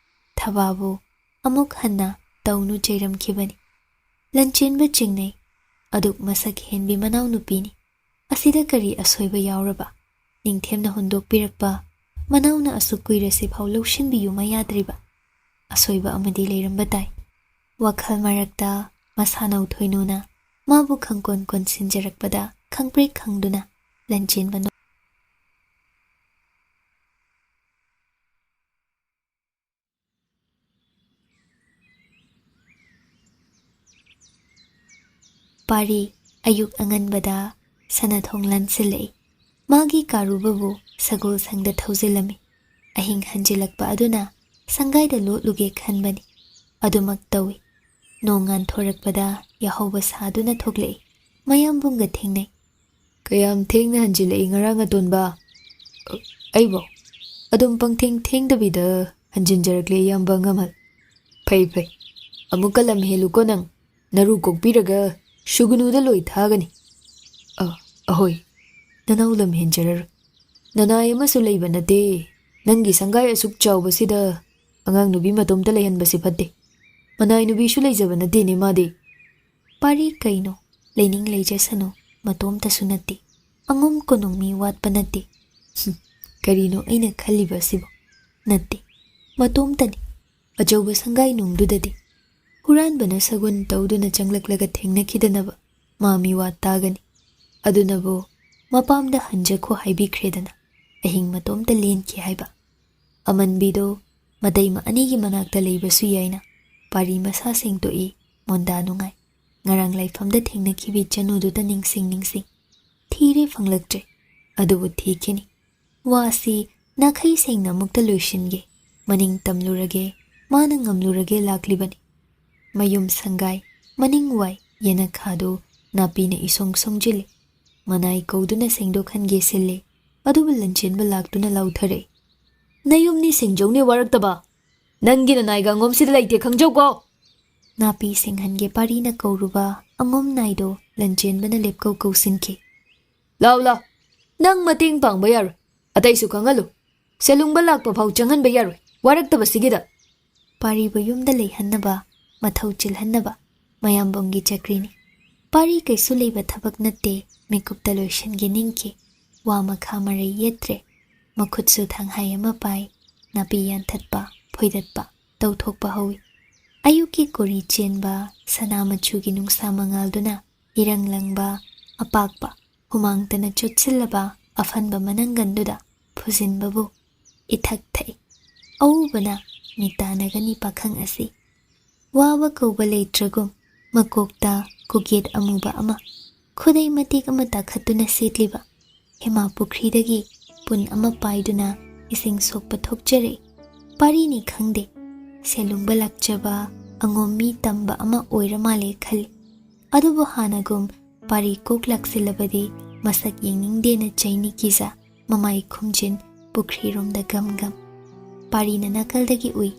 ꯊꯕꯥꯕꯨ ꯑꯃꯨꯛ ꯍꯟꯅ ꯇꯧꯅꯨ ꯆꯩꯔꯝꯈꯤꯕꯅꯤ꯫ ꯂꯟꯆꯦꯟꯕ ꯆꯤꯡꯅꯩ꯫ ꯑꯗꯨꯛ ꯃꯁꯛ ꯍꯦꯟꯕꯤ ꯃꯅꯥꯎꯅꯨꯄꯤꯅꯤ꯫ ꯑꯁꯤꯗ ꯀꯔꯤ ꯑꯁꯣꯏꯕ ꯌꯥꯎꯔꯕ? ꯅꯤꯡꯊꯦꯝꯅ ꯍꯨꯟꯗꯣꯛꯄꯤꯔꯛꯄ ꯃꯅꯥꯎꯅ ꯑꯁꯨꯛ ꯀꯨꯏꯔꯁꯤꯐꯥꯎ ꯂꯧꯁꯤꯟꯕꯤꯌꯨ ꯃꯌꯥꯗ꯭ꯔꯤꯕ? ꯑꯁꯣꯏꯕ ꯑꯃꯗꯤ ꯂꯩꯔꯝꯕ ꯇꯥꯏ꯫ ꯋꯥꯈꯜ ꯃꯔꯛꯇ ꯃꯁꯥꯅꯧ ꯊꯣꯏꯅꯨꯅ ꯃꯥꯕꯨ ꯈꯪꯀꯣꯟ ꯀꯣꯟꯁꯤꯟꯖꯔꯛꯄꯗ ꯈꯪꯄ꯭ꯔꯦꯛ ꯈꯪꯗꯨꯅ ꯂꯟꯆꯦꯟꯕ ꯅꯣꯛ-, ꯄꯥꯔꯤ꯫ ꯑꯌꯨꯛ ꯑꯉꯟꯕꯗ ꯁꯅꯥꯊꯣꯡ ꯂꯥꯟꯁꯤꯜꯂꯛꯏ꯫ ꯃꯥꯒꯤ ꯀꯥꯔꯨꯕꯕꯨ ꯁꯒꯣꯜ ꯁꯪꯗ ꯊꯧꯖꯤꯜꯂꯝꯃꯤ꯫ ꯑꯍꯤꯡ ꯍꯟꯖꯤꯜꯂꯛꯄ ꯑꯗꯨꯅ ꯁꯪꯒꯥꯏꯗ ꯂꯣꯠꯂꯨꯒꯦ ꯈꯟꯕꯅꯤ꯫ ꯑꯗꯨꯃꯛ ꯇꯧꯏ꯫ ꯅꯣꯡ ꯉꯥꯟꯊꯣꯔꯛꯄꯗ ꯌꯥꯍꯧꯕ ꯁꯥꯗꯨꯅ ꯊꯣꯛꯂꯛꯏ꯫ ꯃꯌꯥꯝꯕꯨꯡꯒ ꯊꯦꯡꯅꯩ꯫ "ꯀꯌꯥꯝ ꯊꯦꯡꯅ ꯍꯟꯖꯤꯜꯂꯛꯏ ꯉꯔꯥꯡ ꯑꯇꯣꯟꯕ?" "ꯑꯩꯕꯣ? ꯑꯗꯨꯝ ꯄꯪꯊꯦꯡ ꯊꯦꯡꯗꯕꯤꯗ ꯍꯟꯖꯤꯟꯖꯔꯛꯂꯦ, ꯏꯌꯥꯝꯕ ꯑꯉꯝꯍꯜ꯫ ꯐꯩ, ꯐꯩ꯫ ꯑꯃꯨꯛꯀ ꯂꯝ ꯍꯦꯜꯂꯨꯀꯣ ꯅꯪ꯫ ꯅꯔꯨ ꯀꯣꯛꯄꯤꯔꯒ ꯁꯨꯒꯅꯨꯗ ꯂꯣꯏ ꯊꯥꯒꯅꯤ꯫" "ꯑ, ꯑꯍꯣꯏ꯫ ꯅꯅꯥꯎ ꯂꯝ ꯍꯦꯟꯖꯔꯔꯣꯏ꯫ ꯅꯅꯥꯏ ꯑꯃꯁꯨ ꯂꯩꯕ ꯅꯠꯇꯦ꯫ ꯅꯪꯒꯤ ꯁꯪꯒꯥꯏ ꯑꯁꯨꯛ ꯆꯥꯎꯕꯁꯤꯗ ꯑꯉꯥꯡ ꯅꯨꯄꯤ ꯃꯇꯣꯝꯇ ꯂꯩꯍꯟꯕꯁꯤ ꯐꯠꯇꯦ꯫ ꯃꯅꯥꯏ ꯅꯨꯄꯤꯁꯨ ꯂꯩꯖꯕ ꯅꯠꯇꯦꯅꯦ ꯃꯥꯗꯤ꯫" "ꯄꯥꯔꯤ ꯀꯩꯅꯣ? ꯂꯩꯅꯤꯡ ꯂꯩꯖꯁꯅꯨ, ꯃꯇꯣꯝꯇꯁꯨ ꯅꯠꯇꯦ꯫ ꯑꯉꯣꯝ ꯀꯣꯅꯨꯡ ꯃꯤ ꯋꯥꯠꯄ ꯅꯠꯇꯦ꯫" "ꯍꯨꯝ, ꯀꯔꯤꯅꯣ ꯑꯩꯅ ꯈꯜꯂꯤꯕ ꯑꯁꯤꯕꯣ? ꯅꯠꯇꯦ, ꯃꯇꯣꯝꯇꯅꯤ꯫ ꯑꯆꯧꯕ ꯁꯪꯒꯥꯏ ꯅꯨꯡꯗꯨꯗꯗꯤ ꯍꯨꯔꯥꯟꯕꯅ ꯁꯒꯨꯟ ꯇꯧꯗꯨꯅ ꯆꯪꯂꯛꯂꯒ ꯊꯦꯡꯅꯈꯤꯗꯅꯕ ꯃꯥ ꯃꯤꯋꯥ ꯇꯥꯒꯅꯤ꯫" ꯑꯗꯨꯅꯕꯨ ꯃꯄꯥꯝꯗ ꯍꯟꯖꯈꯣ ꯍꯥꯏꯕꯤꯈ꯭ꯔꯦꯗꯅ ꯑꯍꯤꯡ ꯃꯇꯣꯝꯇ ꯂꯦꯟꯈꯤ ꯍꯥꯏꯕ꯫ ꯑꯃꯟꯕꯤꯗꯣ ꯃꯇꯩꯃ ꯑꯅꯤꯒꯤ ꯃꯅꯥꯛꯇ ꯂꯩꯕꯁꯨ ꯌꯥꯏꯅ ꯄꯥꯔꯤ ꯃꯁꯥ ꯁꯦꯡꯗꯣꯛꯏ꯫ ꯃꯣꯟꯗꯥ ꯅꯨꯡꯉꯥꯏ꯫ ꯉꯔꯥꯡ ꯂꯥꯏꯐꯝꯗ ꯊꯦꯡꯅꯈꯤꯕꯤ ꯆꯅꯨꯗꯨꯗ ꯅꯤꯡꯁꯤꯡ ꯅꯤꯡꯁꯤꯡ꯫ ꯊꯤꯔꯦ ꯐꯪꯂꯛꯇ꯭ꯔꯦ꯫ ꯑꯗꯨꯕꯨ ꯊꯤꯈꯤꯅꯤ꯫ ꯋꯥꯁꯤ ꯅꯥꯈꯩ ꯁꯦꯡꯅ ꯑꯃꯨꯛꯇ ꯂꯣꯏꯁꯤꯟꯒꯦ꯫ ꯃꯅꯤꯡ ꯇꯝꯂꯨꯔꯒꯦ, ꯃꯥꯅ ꯉꯝꯂꯨꯔꯒꯦ ꯂꯥꯛꯂꯤꯕꯅꯤ꯫ ꯃꯌꯨꯝ ꯁꯪꯒꯥꯏ, ꯃꯅꯤꯡ ꯋꯥꯏ, ꯌꯦꯅꯈꯥꯗꯨ ꯅꯥꯄꯤꯅ ꯏꯁꯣꯡ ꯁꯣꯡꯖꯤꯜꯂꯤ꯫ ꯃꯅꯥꯏ ꯀꯧꯗꯨꯅ ꯁꯦꯡꯗꯣꯛꯍꯟꯒꯦ ꯁꯤꯜꯂꯤ꯫ ꯑꯗꯨꯕꯨ ꯂꯟꯆꯦꯟꯕ ꯂꯥꯛꯇꯨꯅ ꯂꯥꯎꯊꯔꯛꯏ꯫ "ꯅꯌꯨꯝꯅꯤ ꯁꯦꯡꯖꯧꯅꯦ ꯋꯥꯔꯛꯇꯕ꯫ ꯅꯪꯒꯤ ꯅꯅꯥꯏꯒ ꯑꯉꯣꯝꯁꯤꯗ ꯂꯩꯇꯦ ꯈꯪꯖꯧꯀꯣ꯫" ꯅꯥꯄꯤ ꯁꯦꯡꯍꯟꯒꯦ ꯄꯥꯔꯤꯅ ꯀꯧꯔꯨꯕ ꯑꯉꯣꯝ ꯅꯥꯏꯗꯣ ꯂꯟꯆꯦꯟꯕꯅ ꯂꯦꯞꯀꯧ ꯀꯧꯁꯤꯟꯈꯤ꯫ "ꯂꯥꯎ, ꯂꯥꯎ, ꯅꯪ ꯃꯇꯦꯡ ꯄꯥꯡꯕ ꯌꯥꯔꯣꯏ, ꯑꯇꯩꯁꯨ ꯈꯪꯍꯜꯂꯨ꯫ ꯁꯦꯂꯨꯡꯕ ꯂꯥꯛꯄ ꯐꯥꯎ ꯆꯪꯍꯟꯕ ꯌꯥꯔꯣꯏ, ꯋꯥꯔꯛꯇꯕꯁꯤꯒꯤꯗ꯫" ꯄꯥꯔꯤꯕꯨ ꯌꯨꯝꯗ ꯂꯩꯍꯟꯅꯕ, ꯃꯊꯧ ꯆꯤꯜꯍꯟꯅꯕ ꯃꯌꯥꯝꯕꯝꯒꯤ ꯆꯀ꯭ꯔꯤꯅꯤ꯫ ꯄꯥꯔꯤ ꯀꯩꯁꯨ ꯂꯩꯕ ꯊꯕꯛ ꯅꯠꯇꯦ, ꯃꯤꯀꯨꯞꯇ ꯂꯣꯏꯁꯤꯟꯒꯦ ꯅꯤꯡꯈꯤ꯫ ꯋꯥ ꯃꯈꯥ ꯃꯔꯩ ꯌꯦꯠꯇ꯭ꯔꯦ꯫ ꯃꯈꯨꯠꯁꯨ ꯊꯥꯡꯍꯥꯏ ꯑꯃ ꯄꯥꯏ, ꯅꯥꯄꯤ ꯌꯥꯟꯊꯠꯄ, ꯐꯣꯏꯗꯠꯄ ꯇꯧꯊꯣꯛꯄ ꯍꯧꯏ꯫ ꯑꯌꯨꯛꯀꯤ ꯀꯣꯔꯤ ꯆꯦꯟꯕ ꯁꯅꯥ ꯃꯆꯨꯒꯤ ꯅꯨꯡꯁꯥ ꯃꯉꯥꯜꯗꯨꯅ ꯏꯔꯪ ꯂꯪꯕ, ꯑꯄꯥꯛꯄ, ꯍꯨꯃꯥꯡꯇꯅ ꯆꯣꯠꯁꯤꯜꯂꯕ ꯑꯐꯟꯕ ꯃꯅꯪꯒꯟꯗꯨꯗ ꯐꯨꯖꯤꯟꯕꯕꯨ ꯏꯊꯛ ꯊꯛꯏ꯫ ꯑꯎꯕꯅ ꯃꯤꯇꯥꯅꯒꯅꯤ ꯄꯥꯈꯪ ꯑꯁꯤ꯫ ꯋꯥꯕ ꯀꯧꯕ ꯂꯩꯇ꯭ꯔꯒꯨꯝ ꯃꯀꯣꯛꯇ ꯀꯨꯀꯦꯠ ꯑꯃꯨꯕ ꯑꯃ, ꯈꯨꯗꯩ ꯃꯇꯦꯛ ꯑꯃ ꯇꯥꯈꯠꯇꯨꯅ ꯁꯦꯠꯂꯤꯕ ꯍꯦꯃꯥ ꯄꯨꯈ꯭ꯔꯤꯗꯒꯤ ꯄꯨꯟ ꯑꯃ ꯄꯥꯏꯗꯨꯅ ꯏꯁꯤꯡ ꯁꯣꯛꯄ ꯊꯣꯛꯆꯔꯛꯏ꯫ ꯄꯥꯔꯤꯅꯤ ꯈꯪꯗꯦ, ꯁꯦꯂꯨꯡꯕ ꯂꯥꯛꯆꯕ ꯑꯉꯣꯝ ꯃꯤ ꯇꯝꯕ ꯑꯃ ꯑꯣꯏꯔ ꯃꯥꯜꯂꯦ ꯈꯜꯂꯤ꯫ ꯑꯗꯨꯕꯨ ꯍꯥꯟꯅꯒꯨꯝ ꯄꯥꯔꯤ ꯀꯣꯛ ꯂꯥꯛꯁꯤꯜꯂꯕꯗꯤ ꯃꯁꯛ ꯌꯦꯡꯅꯤꯡꯗꯦꯅ ꯆꯩꯅꯤ ꯀꯤꯖ ꯃꯃꯥꯏ ꯈꯨꯝꯖꯤꯟ ꯄꯨꯈ꯭ꯔꯤꯔꯣꯝꯗ ꯒꯝ ꯒꯝ꯫ ꯄꯥꯔꯤꯅ ꯅꯥꯀꯜꯗꯒꯤ ꯎꯏ꯫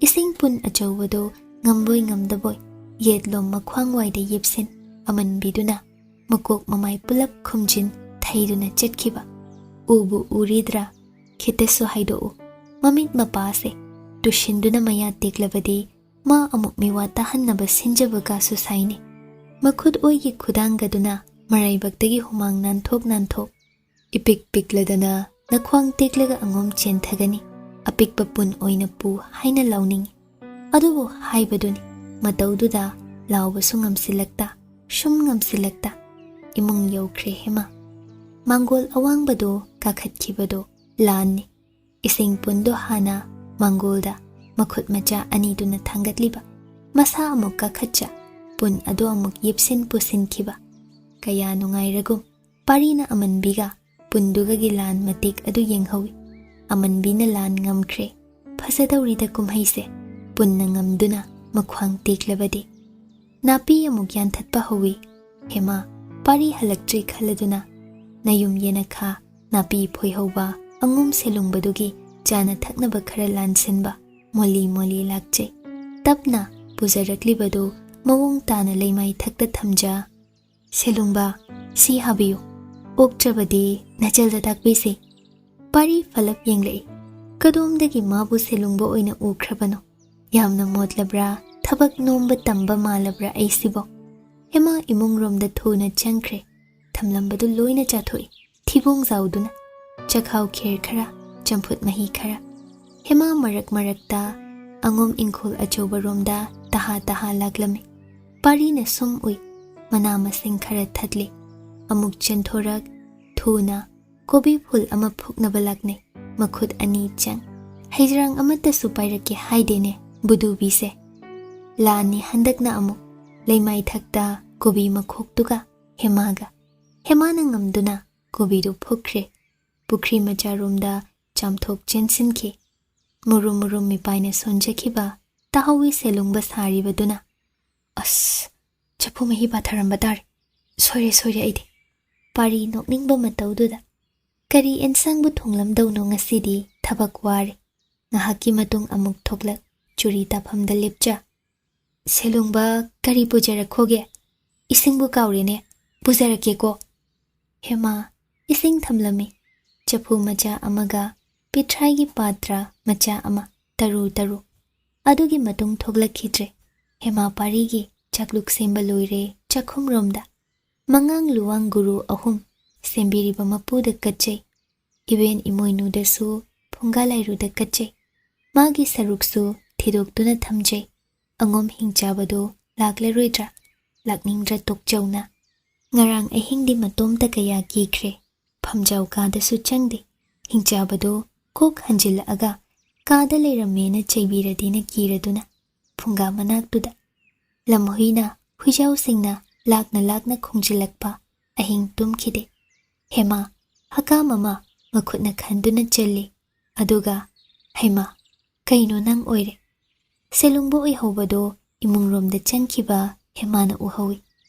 ꯏꯁꯤꯡ ꯄꯨꯟ ꯑꯆꯧꯕꯗꯨ ꯉꯝꯕꯣꯏ ꯉꯝꯗꯕꯣꯏ ꯌꯦꯠꯂꯣꯝ ꯃꯈ꯭ꯋꯥꯡ ꯋꯥꯏꯗ ꯌꯦꯞꯁꯤꯟ ꯑꯃꯟꯕꯤꯗꯨꯅ ꯃꯀꯣꯛ ꯃꯃꯥꯏ ꯄꯨꯂꯞ ꯈꯨꯝꯖꯤꯟ ꯊꯩꯗꯨꯅ ꯆꯠꯈꯤꯕ꯫ "ꯎꯕꯨ ꯎꯔꯤꯗ꯭ꯔꯥ? ꯈꯤꯇꯁꯨ ꯍꯥꯏꯗꯣꯛꯎ꯫ ꯃꯃꯤꯠ ꯃꯄꯥꯁꯦ ꯇꯨꯁꯤꯟꯗꯨꯅ ꯃꯌꯥ ꯇꯦꯛꯂꯕꯗꯤ ꯃꯥ ꯑꯃꯨꯛ ꯃꯤꯋꯥ ꯇꯥꯍꯟꯅꯕ ꯁꯤꯟꯖꯕꯒꯁꯨ ꯁꯥꯏꯅꯦ꯫" ꯃꯈꯨꯠ ꯑꯣꯏꯒꯤ ꯈꯨꯗꯥꯡꯒꯗꯨꯅ ꯃꯔꯥꯏꯕꯛꯇꯒꯤ ꯍꯨꯃꯥꯡ ꯅꯥꯟꯊꯣꯛ ꯅꯥꯟꯊꯣꯛ, "ꯏꯄꯤꯛ ꯄꯤꯛꯂꯗꯅ ꯅꯈ꯭ꯋꯥꯡ ꯇꯦꯛꯂꯒ ꯑꯉꯣꯝ ꯆꯦꯟꯊꯒꯅꯤ, ꯑꯄꯤꯛꯄ ꯄꯨꯟ ꯑꯣꯏꯅ ꯄꯨ" ꯍꯥꯏꯅ ꯂꯥꯎꯅꯤꯡꯏ꯫ ꯑꯗꯨꯕꯨ ꯍꯥꯏꯕꯗꯨꯅꯤ, ꯃꯇꯧꯗꯨꯗ ꯂꯥꯎꯕꯁꯨ ꯉꯝꯁꯤꯜꯂꯛꯇ, ꯁꯨꯝ ꯉꯝꯁꯤꯜꯂꯛꯇ꯫ ꯏꯃꯨꯡ ꯌꯧꯈ꯭ꯔꯦ ꯍꯦꯃꯥ꯫ ꯃꯥꯡꯒꯣꯜ ꯑꯋꯥꯡꯕꯗꯣ ꯀꯥꯈꯠꯈꯤꯕꯗꯣ ꯂꯥꯟꯅꯤ꯫ ꯏꯁꯤꯡ ꯄꯨꯟꯗꯣ ꯍꯥꯟꯅ ꯃꯥꯡꯒꯣꯜꯗ ꯃꯈꯨꯠ ꯃꯆꯥ ꯑꯅꯤꯗꯨꯅ ꯊꯥꯡꯒꯠꯂꯤꯕ, ꯃꯁꯥ ꯑꯃꯨꯛ ꯀꯥꯈꯠꯆ, ꯄꯨꯟ ꯑꯗꯨ ꯑꯃꯨꯛ ꯌꯦꯞꯁꯤꯟ ꯄꯨꯁꯤꯟꯈꯤꯕ꯫ ꯀꯌꯥ ꯅꯨꯡꯉꯥꯏꯔꯒꯨꯝ꯫ ꯄꯥꯔꯤꯅ ꯑꯃꯟꯕꯤꯒ ꯄꯨꯟꯗꯨꯒꯒꯤ ꯂꯥꯟ ꯃꯇꯦꯛ ꯑꯗꯨ ꯌꯦꯡꯍꯧꯏ꯫ ꯑꯃꯟꯕꯤꯅ ꯂꯥꯟ ꯉꯝꯈ꯭ꯔꯦ꯫ ꯐꯖꯗꯧꯔꯤꯗ ꯀꯨꯝꯍꯩꯁꯦ, ꯄꯨꯟꯅ ꯉꯝꯗꯨꯅ ꯃꯈ꯭ꯋꯥꯡ ꯇꯦꯛꯂꯕꯗꯤ꯫ ꯅꯥꯄꯤ ꯑꯃꯨꯛ ꯌꯥꯟꯊꯠꯄ ꯍꯧꯏ꯫ ꯍꯦꯃꯥ, ꯄꯥꯔꯤ ꯍꯜꯂꯛꯇ꯭ꯔꯤ ꯈꯜꯂꯗꯨꯅ ꯅꯌꯨꯝ ꯌꯦꯅꯈꯥ ꯅꯥꯄꯤ ꯐꯣꯏꯍꯧꯕ ꯑꯉꯨꯝ ꯁꯦꯂꯨꯡꯕꯗꯨꯒꯤ ꯆꯥꯅ ꯊꯛꯅꯕ ꯈꯔ ꯂꯥꯟꯁꯤꯟꯕ ꯃꯣꯂꯤ ꯃꯣꯂꯤ ꯂꯥꯛꯆꯩ꯫ ꯇꯞꯅ ꯄꯨꯖꯔꯛꯂꯤꯕꯗꯨ ꯃꯑꯣꯡ ꯇꯥꯅ ꯂꯩꯃꯥꯏ ꯊꯛꯇ ꯊꯝꯖ꯫ "ꯁꯦꯂꯨꯡꯕ, ꯁꯤ ꯍꯥꯕꯤꯌꯨ, ꯑꯣꯛꯇ꯭ꯔꯕꯗꯤ ꯅꯆꯜꯗ ꯇꯥꯛꯄꯤꯁꯤ꯫" ꯄꯥꯔꯤ ꯐꯂꯞ ꯌꯦꯡꯂꯛꯏ꯫ ꯀꯗꯣꯝꯗꯒꯤ ꯃꯥꯕꯨ ꯁꯦꯂꯨꯡꯕ ꯑꯣꯏꯅ ꯎꯈ꯭ꯔꯕꯅꯣ? ꯌꯥꯝꯅ ꯃꯣꯠꯂꯕ꯭ꯔꯥ? ꯊꯕꯛ ꯅꯣꯝꯕ ꯇꯝꯕ ꯃꯥꯜꯂꯕ꯭ꯔꯥ ꯑꯩꯁꯤꯕꯣ? ꯍꯦꯃꯥ ꯏꯃꯨꯡ ꯔꯣꯝꯗ ꯊꯨꯅ ꯆꯪꯈ꯭ꯔꯦ꯫ ꯊꯝꯂꯝꯕꯗꯨ ꯂꯣꯏꯅ ꯆꯥꯊꯣꯛꯏ, ꯊꯤꯕꯣꯡ ꯖꯥꯎꯗꯨꯅ꯫ ꯆꯈꯥꯎ ꯈꯦꯔ ꯈꯔ, ꯆꯝꯐꯨꯠ ꯃꯍꯤ ꯈꯔ꯫ ꯍꯦꯃꯥ ꯃꯔꯛ ꯃꯔꯛꯇ ꯑꯉꯣꯝ ꯏꯪꯈꯣꯜ ꯑꯆꯧꯕ ꯔꯣꯝꯗ ꯇꯍꯥ ꯇꯍꯥ ꯂꯥꯛꯂꯝꯃꯤ꯫ ꯄꯥꯔꯤꯅ ꯁꯨꯝ ꯎꯏ, ꯃꯅꯥ ꯃꯁꯤꯡ ꯈꯔ ꯊꯠꯂꯤ꯫ ꯑꯃꯨꯛ ꯆꯦꯟꯊꯣꯔꯛ, ꯊꯨꯅ ꯀꯣꯕꯤ ꯐꯨꯜ ꯑꯃ ꯐꯨꯛꯅꯕ ꯂꯥꯛꯅꯩ꯫ ꯃꯈꯨꯠ ꯑꯅꯤ ꯆꯪ꯫ "ꯍꯩꯖ꯭ꯔꯥꯡ ꯑꯃꯠꯇꯁꯨ ꯄꯥꯏꯔꯛꯀꯦ ꯍꯥꯏꯗꯦꯅꯦ, ꯕꯨꯗꯨꯕꯤꯁꯦ꯫" ꯂꯥꯟꯅꯤ ꯍꯟꯗꯛꯅ ꯑꯃꯨꯛ꯫ ꯂꯩꯃꯥꯏ ꯊꯛꯇ ꯀꯣꯕꯤ ꯃꯈꯣꯛꯇꯨꯒ ꯍꯦꯃꯥꯒ꯫ ꯍꯦꯃꯥꯅ ꯉꯝꯗꯨꯅ ꯀꯣꯕꯤꯗꯨ ꯐꯨꯛꯈ꯭ꯔꯦ꯫ ꯄꯨꯈ꯭ꯔꯤ ꯃꯆꯥꯔꯣꯝꯗ ꯆꯥꯝꯊꯣꯛ ꯆꯦꯟꯁꯤꯟꯈꯤ꯫ ꯃꯨꯔꯨꯝ ꯃꯨꯔꯨꯝ ꯃꯤꯄꯥꯏꯅ ꯁꯣꯟꯖꯈꯤꯕ ꯇꯥꯍꯧꯋꯤ ꯁꯦꯂꯨꯡꯕ ꯁꯥꯔꯤꯕꯗꯨꯅ꯫ "ꯑꯁ, ꯆꯐꯨ ꯃꯍꯤ ꯄꯥꯊꯔꯝꯕ ꯇꯥꯔꯦ꯫ ꯁꯣꯏꯔꯦ, ꯁꯣꯏꯔꯦ ꯑꯩꯗꯤ꯫" ꯄꯥꯔꯤ ꯅꯣꯛꯅꯤꯡꯕ ꯃꯇꯧꯗꯨꯗ꯫ "ꯀꯔꯤ ꯑꯦꯟꯁꯥꯡꯕꯨ ꯊꯣꯡꯂꯝꯗꯧꯅꯣ ꯉꯁꯤꯗꯤ? ꯊꯕꯛ ꯋꯥꯔꯦ꯫" ꯉꯥꯏꯍꯥꯛꯀꯤ ꯃꯇꯨꯡ ꯑꯃꯨꯛ ꯊꯣꯛꯂꯛ, ꯆꯨꯔꯤ ꯇꯥꯐꯝꯗ ꯂꯦꯞꯆ꯫ "ꯁꯦꯂꯨꯡꯕ, ꯀꯔꯤ ꯄꯨꯖꯔꯛꯈꯣꯒꯦ? ꯏꯁꯤꯡꯕꯨ ꯀꯥꯎꯔꯦꯅꯦ꯫ ꯄꯨꯖꯔꯛꯀꯦꯀꯣ꯫" ꯍꯦꯃꯥ ꯏꯁꯤꯡ ꯊꯝꯂꯝꯃꯤ꯫ ꯆꯐꯨ ꯃꯆꯥ ꯑꯃꯒ ꯄꯤꯊ꯭ꯔꯥꯏꯒꯤ ꯄꯥꯇ꯭ꯔ ꯃꯆꯥ ꯑꯃ, ꯇꯔꯨ ꯇꯔꯨ꯫ ꯑꯗꯨꯒꯤ ꯃꯇꯨꯡ ꯊꯣꯛꯂꯛꯈꯤꯗ꯭ꯔꯦ꯫ ꯍꯦꯃꯥ ꯄꯥꯔꯤꯒꯤ ꯆꯥꯛꯂꯨꯛ ꯁꯦꯝꯕ ꯂꯣꯏꯔꯦ ꯆꯥꯛꯈꯨꯝꯔꯣꯝꯗ꯫ ꯃꯉꯥꯡ ꯂꯨꯋꯥꯡ ꯒꯨꯔꯨ ꯑꯍꯨꯝ ꯁꯦꯝꯕꯤꯔꯤꯕ ꯃꯄꯨꯗ ꯀꯠꯆꯩ꯫ ꯏꯕꯦꯟ ꯏꯃꯣꯏꯅꯨꯗꯁꯨ ꯐꯨꯡꯒꯥ ꯂꯥꯏꯔꯨꯗ ꯀꯠꯆꯩ꯫ ꯃꯥꯒꯤ ꯁꯔꯨꯛꯁꯨ ꯊꯤꯗꯣꯛꯇꯨꯅ ꯊꯝꯖꯩ꯫ ꯑꯉꯣꯝ ꯍꯤꯡꯆꯥꯕꯗꯨ ꯂꯥꯛꯂꯔꯣꯏꯗ꯭ꯔꯥ? ꯂꯥꯛꯅꯤꯡꯗ꯭ꯔꯥ ꯇꯣꯛꯆꯧꯅ꯫ ꯉꯔꯥꯡ ꯑꯍꯤꯡꯗꯤ ꯃꯇꯣꯝꯇ ꯀꯌꯥ ꯀꯤꯈ꯭ꯔꯦ꯫ ꯐꯝꯖꯥꯎ ꯀꯥꯗꯁꯨ ꯆꯪꯗꯦ꯫ ꯍꯤꯡꯆꯥꯕꯗꯨ ꯀꯣꯛ ꯍꯟꯖꯤꯜꯂꯛꯑꯒ ꯀꯥꯗ ꯂꯩꯔꯝꯃꯦꯅ ꯆꯩꯕꯤꯔꯗꯤꯅ ꯀꯤꯔꯗꯨꯅ ꯐꯨꯡꯒꯥ ꯃꯅꯥꯛꯇꯨꯗ꯫ ꯂꯝꯍꯨꯏꯅ, ꯍꯨꯏꯖꯥꯎꯁꯤꯡꯅ ꯂꯥꯛꯅ ꯂꯥꯛꯅ ꯈꯣꯡꯖꯤꯜꯂꯛꯄ꯫ ꯑꯍꯤꯡ ꯇꯨꯝꯈꯤꯗꯦ꯫ ꯍꯦꯃꯥ ꯍꯀꯥꯝ ꯑꯃ ꯃꯈꯨꯠꯅ ꯈꯟꯗꯨꯅ ꯆꯜꯂꯤ꯫ ꯑꯗꯨꯒ, "ꯍꯩꯃꯥ, ꯀꯩꯅꯣ ꯅꯪ ꯑꯣꯏꯔꯦ?" ꯁꯦꯂꯨꯡꯕ ꯑꯣꯏꯍꯧꯕꯗꯣ ꯏꯃꯨꯡꯔꯣꯝꯗ ꯆꯪꯈꯤꯕ ꯍꯦꯃꯥꯅ ꯎꯍꯧꯏ꯫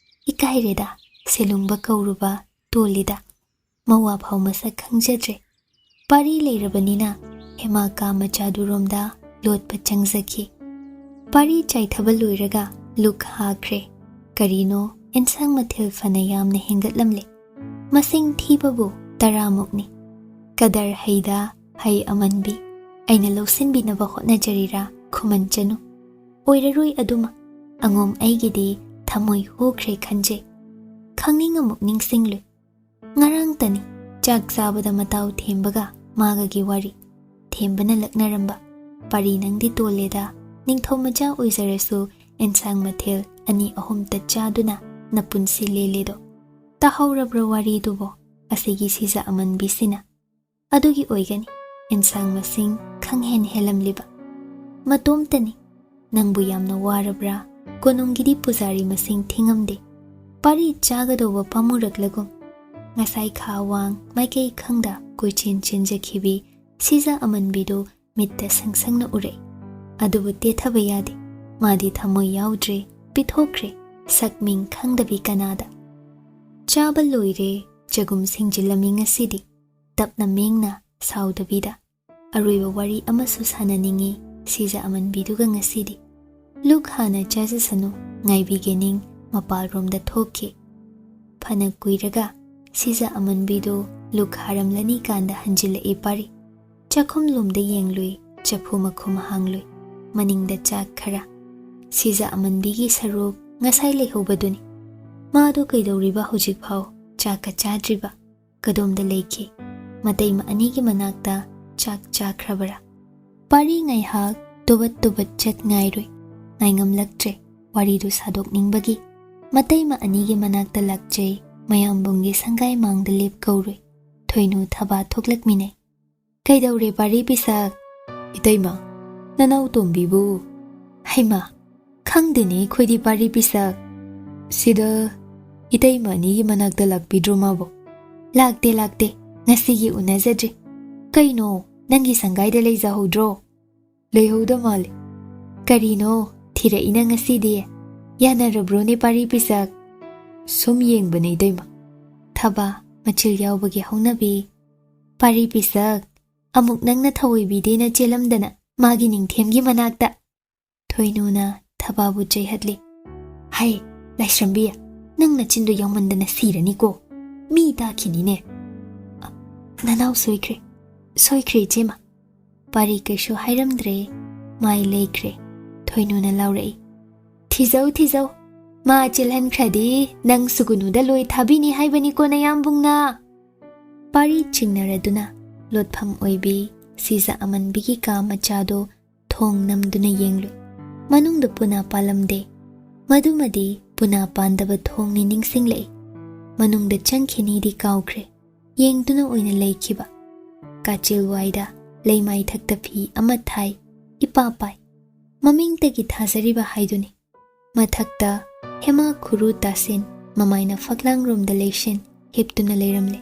"ꯏꯀꯥꯏꯔꯦꯗ, ꯁꯦꯂꯨꯡꯕ ꯀꯧꯔꯨꯕ ꯇꯣꯜꯂꯤꯗ꯫" ꯃꯋꯥ ꯐꯥꯎ ꯃꯁꯛ ꯈꯪꯖꯗ꯭ꯔꯦ꯫ ꯄꯥꯔꯤ ꯂꯩꯔꯕꯅꯤꯅ ꯍꯦꯃꯥ ꯀꯥ ꯃꯆꯥꯗꯨꯔꯣꯝꯗ ꯂꯣꯠꯄ ꯆꯪꯖꯈꯤ꯫ ꯄꯥꯔꯤ ꯆꯥꯏꯊꯕ ꯂꯣꯏꯔꯒ ꯂꯨꯛ ꯍꯥꯈ꯭ꯔꯦ꯫ ꯀꯔꯤꯅꯣ, ꯑꯦꯟꯁꯥꯡ ꯃꯊꯦꯜ ꯐꯅ ꯌꯥꯝꯅ ꯍꯦꯟꯒꯠꯂꯝꯂꯦ꯫ ꯃꯁꯤꯡ ꯊꯤꯕꯕꯨ ꯇꯔꯥꯃꯨꯛꯅꯤ꯫ "ꯀꯗꯔ ꯍꯩꯗ ꯍꯩ ꯑꯃꯟꯕꯤ, ꯑꯩꯅ ꯂꯧꯁꯤꯟꯕꯤꯅꯕ ꯍꯣꯠꯅꯖꯔꯤꯔꯥ? ꯈꯨꯃꯟ ꯆꯅꯨ꯫ ꯑꯣꯏꯔꯔꯣꯏ ꯑꯗꯨꯃ꯫ ꯑꯉꯣꯝ ꯑꯩꯒꯤꯗꯤ ꯊꯃꯣꯏ ꯍꯨꯈ꯭ꯔꯦ ꯈꯟꯖꯩ꯫ ꯈꯪꯅꯤꯡ ꯑꯃꯨꯛ ꯅꯤꯡꯁꯤꯡꯂꯨꯏ꯫ ꯉꯔꯥꯡꯇꯅꯤ ꯆꯥꯛ ꯆꯥꯕꯗ ꯃꯇꯥꯎ ꯊꯦꯝꯕꯒ ꯃꯥꯒꯒꯤ ꯋꯥꯔꯤ꯫ ꯊꯦꯝꯕꯅ ꯂꯛꯅꯔꯝꯕ, "ꯄꯥꯔꯤ ꯅꯪꯗꯤ ꯇꯣꯜꯂꯦꯗ, ꯅꯤꯡꯊꯧ ꯃꯆꯥ ꯑꯣꯏꯖꯔꯁꯨ ꯑꯦꯟꯁꯥꯡ ꯃꯊꯦꯜ ꯑꯅꯤ ꯑꯍꯨꯝꯇ ꯆꯥꯗꯨꯅ ꯅꯄꯨꯟꯁꯤ ꯂꯦꯜꯂꯦꯗꯣ꯫ ꯇꯥꯍꯧꯔꯕ꯭ꯔꯣ ꯋꯥꯔꯤꯗꯨꯕꯣ?" ꯑꯁꯤꯒꯤ ꯁꯤꯖ ꯑꯃꯟꯕꯤꯁꯤꯅ꯫ ꯑꯗꯨꯒꯤ ꯑꯣꯏꯒꯅꯤ ꯑꯦꯟꯁꯥꯡ ꯃꯁꯤꯡ ꯈꯪꯍꯦꯟ ꯍꯦꯜꯂꯝꯂꯤꯕ꯫ ꯃꯇꯣꯝꯇꯅꯤ꯫ "ꯅꯪꯕꯨ ꯌꯥꯝꯅ ꯋꯥꯔꯕ꯭ꯔꯥ? ꯀꯣꯅꯨꯡꯒꯤꯗꯤ ꯄꯨꯖꯥꯔꯤ ꯃꯁꯤꯡ ꯊꯤꯉꯝꯗꯦ꯫ ꯄꯥꯔꯤ ꯆꯥꯒꯗꯧꯕ ꯄꯥꯝꯃꯨꯔꯛꯂꯒꯨꯝ꯫" ꯉꯁꯥꯏ ꯈꯥ ꯋꯥꯡ ꯃꯥꯏꯀꯩ ꯈꯪꯗ ꯀꯣꯏꯆꯦꯟ ꯆꯦꯟꯖꯈꯤꯕꯤ ꯁꯤꯖ ꯑꯃꯟꯕꯤꯗꯨ ꯃꯤꯠꯇ ꯁꯪ ꯁꯪꯅ ꯎꯔꯛꯏ꯫ ꯑꯗꯨꯕꯨ ꯇꯦꯊꯕ ꯌꯥꯗꯦ꯫ ꯃꯥꯗꯤ ꯊꯃꯣꯏ ꯌꯥꯎꯗ꯭ꯔꯦ, ꯄꯤꯊꯣꯛꯈ꯭ꯔꯦ, ꯁꯛ ꯃꯤꯡ ꯈꯪꯗꯕꯤ ꯀꯅꯥꯗ꯫ ꯆꯥꯕ ꯂꯣꯏꯔꯦ, ꯆꯒꯨꯝ ꯁꯤꯡꯖꯤꯜꯂꯝꯃꯤ ꯉꯁꯤꯗꯤ꯫ ꯇꯞꯅ ꯃꯦꯡꯅ, ꯁꯥꯎꯗꯕꯤꯗ꯫ ꯑꯔꯣꯏꯕ ꯋꯥꯔꯤ ꯑꯃꯁꯨ ꯁꯥꯟꯅꯅꯤꯡꯉꯤ ꯁꯤꯖ ꯑꯃꯟꯕꯤꯗꯨꯒ ꯉꯁꯤꯗꯤ꯫ ꯂꯨꯛ ꯍꯥꯟꯅ ꯆꯥꯖꯁꯅꯨ, ꯉꯥꯏꯕꯤꯒꯦ ꯅꯤꯡ ꯃꯄꯥꯜꯔꯣꯝꯗ ꯊꯣꯛꯈꯤ꯫ ꯐꯅ ꯀꯨꯏꯔꯒ ꯁꯤꯖ ꯑꯃꯟꯕꯤꯗꯨ ꯂꯨꯛ ꯍꯥꯔꯝꯂꯅꯤ ꯀꯥꯟꯗ ꯍꯟꯖꯤꯜꯂꯛꯏ ꯄꯥꯔꯤ꯫ ꯆꯥꯛꯈꯨꯝ ꯂꯣꯝꯗ ꯌꯦꯡꯂꯨꯏ, ꯆꯐꯨ ꯃꯈꯨꯝ ꯍꯥꯡꯂꯨꯏ, ꯃꯅꯤꯡꯗ ꯆꯥꯛ ꯈꯔ꯫ ꯁꯤꯖ ꯑꯃꯟꯕꯤꯒꯤ ꯁꯔꯨꯛ ꯉꯁꯥꯏ ꯂꯩꯍꯧꯕꯗꯨꯅꯤ꯫ ꯃꯥꯗꯣ ꯀꯩꯗꯧꯔꯤꯕ ꯍꯧꯖꯤꯛꯐꯥꯎ ꯆꯥꯛꯀ ꯆꯥꯗ꯭ꯔꯤꯕ? ꯀꯗꯣꯝꯗ ꯂꯩꯈꯤ? ꯃꯇꯩꯃ ꯑꯅꯤꯒꯤ ꯃꯅꯥꯛꯇ ꯆꯥꯛ ꯆꯥꯈ꯭ꯔꯕꯔꯥ? ꯄꯥꯔꯤ ꯉꯥꯏꯍꯥꯛ ꯇꯨꯕꯠ ꯇꯨꯕꯠ ꯆꯠ ꯉꯥꯏꯔꯨꯏ꯫ ꯉꯥꯏꯉꯝꯂꯛꯇ꯭ꯔꯦ꯫ ꯋꯥꯔꯤꯗꯨ ꯁꯥꯗꯣꯛꯅꯤꯡꯕꯒꯤ ꯃꯇꯩꯃ ꯑꯅꯤꯒꯤ ꯃꯅꯥꯛꯇ ꯂꯥꯛꯆꯩ, ꯃꯌꯥꯝꯕꯨꯡꯒꯤ ꯁꯪꯒꯥꯏ ꯃꯥꯡꯗ ꯂꯦꯞ ꯀꯧꯔꯨꯏ꯫ ꯊꯣꯏꯅꯨ ꯊꯕꯥ ꯊꯣꯛꯂꯛꯃꯤꯅꯩ꯫ "ꯀꯩꯗꯧꯔꯦ ꯄꯥꯔꯤ ꯄꯤꯁꯛ?" "ꯏꯇꯩꯃ, ꯅꯅꯥꯎ ꯇꯣꯝꯕꯤꯕꯨ?" "ꯍꯩꯃꯥ, ꯈꯪꯗꯦꯅꯦ ꯑꯩꯈꯣꯏꯗꯤ ꯄꯥꯔꯤ ꯄꯤꯁꯛ꯫ ꯁꯤꯗ ꯏꯇꯩꯃ ꯑꯅꯤꯒꯤ ꯃꯅꯥꯛꯇ ꯂꯥꯛꯄꯤꯗ꯭ꯔꯣ ꯃꯥꯕꯣ?" "ꯂꯥꯛꯇꯦ, ꯂꯥꯛꯇꯦ, ꯉꯁꯤꯒꯤ ꯎꯅꯖꯗ꯭ꯔꯤ꯫ ꯀꯩꯅꯣ, ꯅꯪꯒꯤ ꯁꯪꯒꯥꯏꯗ ꯂꯩꯖꯍꯧꯗ꯭ꯔꯣ?" "ꯂꯩꯍꯧꯗ ꯃꯥꯜꯂꯦ꯫ ꯀꯔꯤꯅꯣ, ꯊꯤꯔꯛꯏꯅ ꯉꯁꯤꯗꯤ? ꯌꯥꯅꯔꯕ꯭ꯔꯣꯅꯦ ꯄꯥꯔꯤ ꯄꯤꯁꯛ?" "ꯁꯨꯝ ꯌꯦꯡꯕꯅꯦ ꯏꯇꯩꯃ꯫" ꯊꯕꯥ, ꯃꯆꯤꯜ ꯌꯥꯎꯕꯒꯤ ꯍꯧꯅꯕꯤ꯫ "ꯄꯥꯔꯤ ꯄꯤꯁꯛ, ꯑꯃꯨꯛ ꯅꯪꯅ ꯊꯑꯣꯏꯕꯤꯗꯦꯅ ꯆꯦꯜꯂꯝꯗꯅ ꯃꯥꯒꯤ ꯅꯤꯡꯊꯦꯝꯒꯤ ꯃꯅꯥꯛꯇ?" ꯊꯣꯏꯅꯨꯅ ꯊꯕꯥꯕꯨ ꯆꯩꯍꯠꯂꯤ꯫ "ꯍꯩ, ꯂꯥꯏꯁ꯭ꯔꯝꯕꯤ, ꯅꯪ ꯅꯆꯤꯟꯗꯣ ꯌꯥꯎꯃꯟꯗꯅ ꯁꯤꯔꯅꯤꯀꯣ꯫ ꯃꯤ ꯇꯥꯈꯤꯅꯤꯅꯦ꯫ ꯑ, ꯅꯅꯥꯎ ꯁꯣꯏꯈ꯭ꯔꯦ, ꯁꯣꯏꯈ꯭ꯔꯦ ꯏꯆꯦꯃ꯫" ꯄꯥꯔꯤ ꯀꯩꯁꯨ ꯍꯥꯏꯔꯝꯗ꯭ꯔꯦ, ꯃꯥꯏ ꯂꯩꯈ꯭ꯔꯦ꯫ ꯊꯣꯏꯅꯨꯅ ꯂꯥꯎꯔꯛꯏ, "ꯊꯤꯖꯧ, ꯊꯤꯖꯧ꯫ ꯃꯥ ꯆꯦꯜꯍꯟꯈ꯭ꯔꯗꯤ ꯅꯪ ꯁꯨꯒꯨꯅꯨꯗ ꯂꯣꯏ ꯊꯥꯕꯤꯅꯤ ꯍꯥꯏꯕꯅꯤꯀꯣ ꯅꯌꯥꯝꯕꯨꯡꯅ!" ꯄꯥꯔꯤ ꯆꯤꯡꯅꯔꯗꯨꯅ ꯂꯣꯠꯐꯝ ꯑꯣꯏꯕꯤ ꯁꯤꯖ ꯑꯃꯟꯕꯤꯒꯤ ꯀꯥ ꯃꯆꯥꯗꯣ ꯊꯣꯡ ꯅꯝꯗꯨꯅ ꯌꯦꯡꯂꯨꯏ꯫ ꯃꯅꯨꯡꯗ ꯄꯨꯅꯥ ꯄꯥꯜꯂꯝꯗꯦ꯫ ꯃꯗꯨꯃꯗꯤ ꯄꯨꯅꯥ ꯄꯥꯟꯗꯕ ꯊꯣꯡꯅꯤ ꯅꯤꯡꯁꯤꯡꯂꯛꯏ꯫ ꯃꯅꯨꯡꯗ ꯆꯪꯈꯤꯅꯤꯗꯤ ꯀꯥꯎꯈ꯭ꯔꯦ꯫ ꯌꯦꯡꯗꯨꯅ ꯑꯣꯏꯅ ꯂꯩꯈꯤꯕ꯫ ꯀꯥꯆꯤꯜ ꯋꯥꯏꯗ ꯂꯩꯃꯥꯏꯊꯛꯇ ꯐꯤ ꯑꯃ ꯊꯥꯏ, ꯏꯄꯥ ꯄꯥꯏ꯫ ꯃꯃꯤꯡꯇꯒꯤ ꯊꯥꯖꯔꯤꯕ ꯍꯥꯏꯗꯨꯅꯤ꯫ ꯃꯊꯛꯇ ꯍꯦꯃꯥ ꯈꯨꯔꯨ ꯇꯥꯁꯤꯟ, ꯃꯃꯥꯏꯅ ꯐꯛꯂꯥꯡꯔꯣꯝꯗ ꯂꯩꯁꯤꯟ, ꯍꯤꯞꯇꯨꯅ ꯂꯩꯔꯝꯂꯦ꯫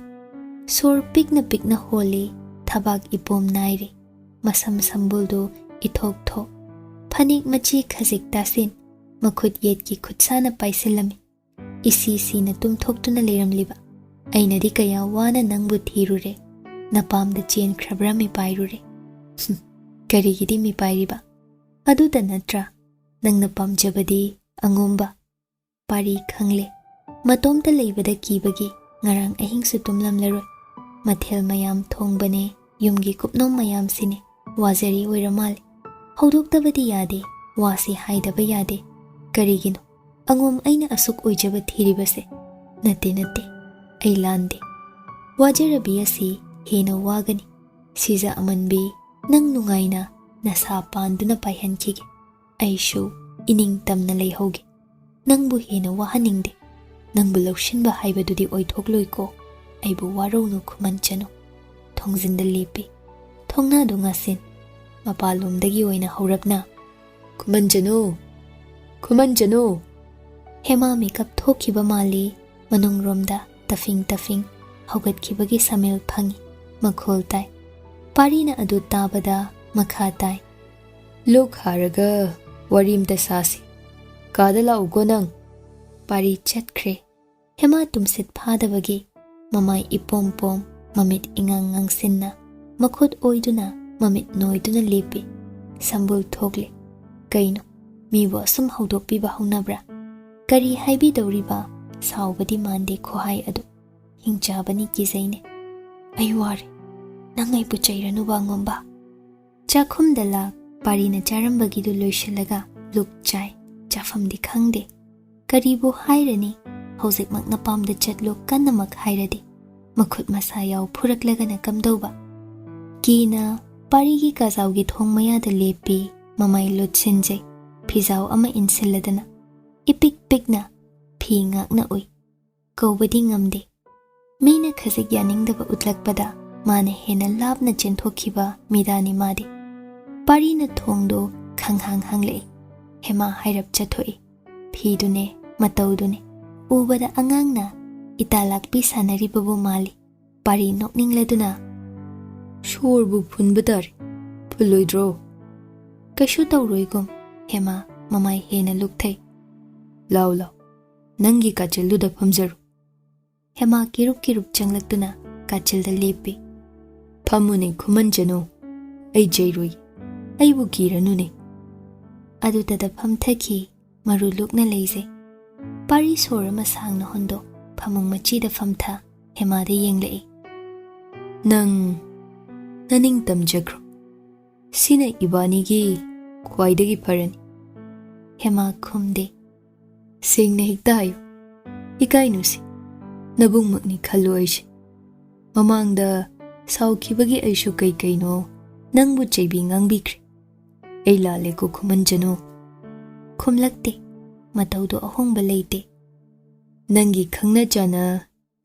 ꯁꯣꯔ ꯄꯤꯛꯅ ꯄꯤꯛꯅ ꯍꯣꯜꯂꯤ, ꯊꯕꯥꯛ ꯏꯄꯣꯝ ꯅꯥꯏꯔꯤ꯫ ꯃꯁꯝ ꯁꯝꯕꯨꯜꯗꯨ ꯏꯊꯣꯛ ꯊꯣꯛ꯫ ꯐꯅꯦꯛ ꯃꯆꯤ ꯈꯖꯤꯛ ꯇꯥꯁꯤꯟ, ꯃꯈꯨꯠ ꯌꯦꯠꯀꯤ ꯈꯨꯠꯁꯥꯅ ꯄꯥꯏꯁꯤꯜꯂꯝꯃꯤ꯫ ꯏꯁꯤ ꯁꯤꯅ ꯇꯨꯝꯊꯣꯛꯇꯨꯅ ꯂꯩꯔꯝꯂꯤꯕ꯫ ꯑꯩꯅꯗꯤ ꯀꯌꯥ ꯋꯥꯅ ꯅꯪꯕꯨ ꯊꯤꯔꯨꯔꯦ꯫ ꯅꯄꯥꯝꯗ ꯆꯦꯟꯈ꯭ꯔꯕ꯭ꯔꯥ ꯃꯤꯄꯥꯏꯔꯨꯔꯦ꯫ ꯍꯨꯝ, ꯀꯔꯤꯒꯤꯗꯤ ꯃꯤꯄꯥꯏꯔꯤꯕ? ꯑꯗꯨꯇ ꯅꯠꯇ꯭ꯔꯥ? ꯅꯪꯅ ꯄꯥꯝꯖꯕꯗꯤ ꯑꯉꯣꯝꯕ꯫ ꯄꯥꯔꯤ ꯈꯪꯂꯦ꯫ ꯃꯇꯣꯝꯇ ꯂꯩꯕꯗ ꯀꯤꯕꯒꯤ ꯉꯔꯥꯡ ꯑꯍꯤꯡꯁꯨ ꯇꯨꯝꯂꯝꯂꯔꯣꯏ꯫ ꯃꯊꯦꯜ ꯃꯌꯥꯝ ꯊꯣꯡꯕꯅꯦ, ꯌꯨꯝꯒꯤ ꯀꯨꯞꯅꯣꯝ ꯃꯌꯥꯝꯁꯤꯅꯦ꯫ ꯋꯥꯖꯔꯤ ꯑꯣꯏꯔ ꯃꯥꯜꯂꯦ꯫ ꯍꯧꯗꯣꯛꯇꯕꯗꯤ ꯌꯥꯗꯦ, ꯋꯥꯁꯤ ꯍꯥꯏꯗꯕ ꯌꯥꯗꯦ꯫ ꯀꯔꯤꯒꯤꯅꯣ? ꯑꯉꯣꯝ ꯑꯩꯅ ꯑꯁꯨꯛ ꯑꯣꯏꯖꯕ ꯊꯤꯔꯤꯕꯁꯦ? ꯅꯠꯇꯦ, ꯅꯠꯇꯦ, ꯑꯩ ꯂꯥꯟꯗꯦ꯫ ꯋꯥꯖꯔꯕꯤ ꯑꯁꯤ ꯍꯦꯟꯅ ꯋꯥꯒꯅꯤ꯫ ꯁꯤꯖ ꯑꯃꯟꯕꯤ, ꯅꯪ ꯅꯨꯡꯉꯥꯏꯅ ꯅꯁꯥ ꯄꯥꯟꯗꯨꯅ ꯄꯥꯏꯍꯟꯈꯤꯒꯦ꯫ ꯑꯩꯁꯨ ꯏꯅꯤꯡ ꯇꯝꯅ ꯂꯩꯍꯧꯒꯦ꯫ ꯅꯪꯕꯨ ꯍꯦꯟꯅ ꯋꯥꯍꯟꯅꯤꯡꯗꯦ꯫ ꯅꯪꯕꯨ ꯂꯧꯁꯤꯟꯕ ꯍꯥꯏꯕꯗꯨꯗꯤ ꯑꯣꯏꯊꯣꯛꯂꯣꯏꯀꯣ꯫ ꯑꯩꯕꯨ ꯋꯥꯔꯧꯅꯨ ꯈꯨꯃꯟꯆꯅꯨ꯫ ꯊꯣꯡꯖꯤꯟꯗ ꯂꯦꯞꯄꯤ꯫ ꯊꯣꯡꯅꯥꯗꯨ ꯉꯥꯁꯤꯟ꯫ ꯃꯄꯥꯟꯂꯣꯝꯗꯒꯤ ꯑꯣꯏꯅ ꯍꯧꯔꯞꯅ, "ꯈꯨꯃꯟꯆꯅꯨ! ꯈꯨꯃꯟꯆꯅꯨ!" ꯍꯦꯃꯥ ꯃꯤꯀꯞ ꯊꯣꯛꯈꯤꯕ ꯃꯥꯜꯂꯤ꯫ ꯃꯅꯨꯡꯔꯣꯝꯗ ꯇꯐꯤꯡ ꯇꯐꯤꯡ ꯍꯧꯒꯠꯈꯤꯕꯒꯤ ꯁꯃꯦꯜ ꯐꯪꯏ꯫ ꯃꯈꯣꯜ ꯇꯥꯏ꯫ ꯄꯥꯔꯤꯅ ꯑꯗꯨ ꯇꯥꯕꯗ ꯃꯈꯥ ꯇꯥꯏ꯫ "ꯂꯣꯛ ꯍꯥꯔꯒ ꯋꯥꯔꯤ ꯑꯝꯇ ꯁꯥꯁꯤ꯫ ꯀꯥꯗ ꯂꯥꯛꯎꯀꯣ ꯅꯪ꯫" ꯄꯥꯔꯤ ꯆꯠꯈ꯭ꯔꯦ꯫ ꯍꯦꯃꯥ ꯇꯨꯝꯁꯤꯠ ꯐꯥꯗꯕꯒꯤ ꯃꯃꯥꯏ ꯏꯄꯣꯝ ꯄꯣꯝ, ꯃꯃꯤꯠ ꯏꯉꯥꯡ ꯉꯥꯡꯁꯤꯟꯅ, ꯃꯈꯨꯠ ꯑꯣꯏꯗꯨꯅ, ꯃꯃꯤꯠ ꯅꯣꯏꯗꯨꯅ ꯂꯦꯞꯄꯤ꯫ ꯁꯝꯕꯨꯜ ꯊꯣꯛꯂꯦ꯫ ꯀꯩꯅꯣ? ꯃꯤꯕꯨ ꯑꯁꯨꯝ ꯍꯧꯗꯣꯛꯄꯤꯕ ꯍꯧꯅꯕ꯭ꯔꯥ? ꯀꯔꯤ ꯍꯥꯏꯕꯤꯗꯧꯔꯤꯕ? ꯁꯥꯎꯕꯗꯤ ꯃꯥꯟꯗꯦ ꯈꯨꯍꯥꯏ ꯑꯗꯨ꯫ ꯍꯤꯡꯆꯥꯕꯅꯤ, ꯀꯤꯖꯩꯅꯦ꯫ ꯑꯩ ꯋꯥꯔꯦ꯫ ꯅꯪ ꯑꯩꯕꯨ ꯆꯩꯔꯅꯨ, ꯋꯥꯉꯣꯝꯕ꯫ ꯆꯥꯛꯈꯨꯝꯗ ꯂꯥꯛ ꯄꯥꯔꯤꯅ ꯆꯥꯔꯝꯕꯒꯤꯗꯨ ꯂꯣꯏꯁꯤꯜꯂꯒ ꯂꯨꯛ ꯆꯥꯏ꯫ ꯆꯥꯐꯝꯗꯤ ꯈꯪꯗꯦ꯫ ꯀꯔꯤꯕꯨ ꯍꯥꯏꯔꯅꯤ? ꯍꯧꯖꯤꯛꯃꯛ ꯅꯄꯥꯝꯗ ꯆꯠꯂꯨ, ꯀꯟꯅꯃꯛ ꯍꯥꯏꯔꯗꯤ꯫ ꯃꯈꯨꯠ ꯃꯁꯥ ꯌꯥꯎ ꯐꯨꯔꯛꯂꯒꯅ ꯀꯝꯗꯧꯕ? ꯀꯤꯅ ꯄꯥꯔꯤꯒꯤ ꯀꯥꯖꯥꯎꯒꯤ ꯊꯣꯡ ꯃꯌꯥꯗ ꯂꯦꯞꯄꯤ, ꯃꯃꯥꯏ ꯂꯨꯠꯁꯤꯟꯖꯩ꯫ ꯐꯤꯖꯥꯎ ꯑꯃ ꯏꯟꯁꯤꯜꯂꯗꯅ ꯏꯄꯤꯛ ꯄꯤꯛꯅ ꯐꯤ ꯉꯥꯛꯅ ꯎꯏ꯫ ꯀꯧꯕꯗꯤ ꯉꯝꯗꯦ꯫ ꯃꯤꯅ ꯈꯖꯤꯛ ꯌꯥꯅꯤꯡꯗꯕ ꯎꯠꯂꯛꯄꯗ ꯃꯥꯅ ꯍꯦꯟꯅ ꯂꯥꯞꯅ ꯆꯦꯟꯊꯣꯛꯈꯤꯕ ꯃꯤꯗꯥꯅꯤ ꯃꯥꯗꯤ꯫ ꯄꯥꯔꯤꯅ ꯊꯣꯡꯗꯣ ꯈꯪꯍꯥꯡ ꯍꯥꯡꯂꯛꯏ꯫ ꯍꯦꯃꯥ ꯍꯥꯏꯔꯞ ꯆꯠꯊꯣꯛꯏ꯫ ꯐꯤꯗꯨꯅꯦ, ꯃꯇꯧꯗꯨꯅꯦ꯫ ꯎꯕꯗ ꯑꯉꯥꯡꯅ ꯏꯇꯥ ꯂꯥꯛꯄꯤ ꯁꯥꯟꯅꯔꯤꯕꯕꯨ ꯃꯥꯜꯂꯤ꯫ ꯄꯥꯔꯤ ꯅꯣꯛꯅꯤꯡꯂꯗꯨꯅ, "ꯁꯣꯔꯕꯨ ꯐꯨꯟꯕ ꯇꯥꯔꯦ꯫ ꯐꯨꯜꯂꯣꯏꯗ꯭ꯔꯣ?" "ꯀꯩꯁꯨ ꯇꯧꯔꯣꯏꯒꯨꯝ꯫" ꯍꯦꯃꯥ ꯃꯃꯥꯏ ꯍꯦꯟꯅ ꯂꯨꯛꯊꯩ꯫ "ꯂꯥꯎ, ꯂꯥꯎ, ꯅꯪꯒꯤ ꯀꯥꯆꯤꯜꯗꯨꯗ ꯐꯝꯖꯔꯣ꯫" ꯍꯦꯃꯥ ꯀꯤꯔꯨꯞ ꯀꯤꯔꯨꯞ ꯆꯪꯂꯛꯇꯨꯅ ꯀꯥꯆꯤꯜꯗ ꯂꯦꯞꯄꯤ꯫ "ꯐꯝꯃꯨꯅꯦ, ꯈꯨꯃꯟꯖꯅꯨ꯫ ꯑꯩ ꯆꯩꯔꯣꯏ꯫ ꯑꯩꯕꯨ ꯀꯤꯔꯅꯨꯅꯦ꯫" ꯑꯗꯨꯗꯗ ꯐꯝꯊꯈꯤ꯫ ꯃꯔꯨ ꯂꯨꯛꯅ ꯂꯩꯖꯩ꯫ ꯄꯥꯔꯤ ꯁꯣꯔ ꯑꯃ ꯁꯥꯡꯅ ꯍꯣꯟꯗꯣꯛ ꯐꯃꯨꯡ ꯃꯆꯤꯗ ꯐꯝꯊ ꯍꯦꯃꯥꯗ ꯌꯦꯡꯂꯛꯏ꯫ "ꯅꯪ ꯅꯅꯤꯡ ꯇꯝꯖꯈ꯭ꯔꯣ꯫ ꯁꯤꯅ ꯏꯕꯥꯅꯤꯒꯤ ꯈ꯭ꯋꯥꯏꯗꯒꯤ ꯐꯔꯅꯤ꯫" ꯍꯦꯃꯥ ꯈꯨꯝꯗꯦ꯫ "ꯁꯦꯡꯅ ꯍꯦꯛꯇ ꯍꯥꯏꯌꯨ꯫ ꯏꯀꯥꯏꯅꯨꯁꯤ꯫ ꯅꯕꯨꯡꯃꯛꯅꯤ ꯈꯜꯂꯨ ꯑꯩꯁꯦ꯫ ꯃꯃꯥꯡꯗ ꯁꯥꯎꯈꯤꯕꯒꯤ ꯑꯩꯁꯨ ꯀꯩ ꯀꯩꯅꯣ ꯅꯪꯕꯨ ꯆꯩꯕꯤ ꯉꯥꯡꯕꯤꯈ꯭ꯔꯦ꯫ ꯑꯩ ꯂꯥꯜꯂꯦꯀꯣ, ꯈꯨꯃꯟꯖꯅꯨ꯫" ꯈꯨꯝꯂꯛꯇꯦ꯫ ꯃꯇꯧꯗꯣ ꯑꯍꯣꯡꯕ ꯂꯩꯇꯦ꯫ "ꯅꯪꯒꯤ ꯈꯪꯅ ꯆꯥꯅ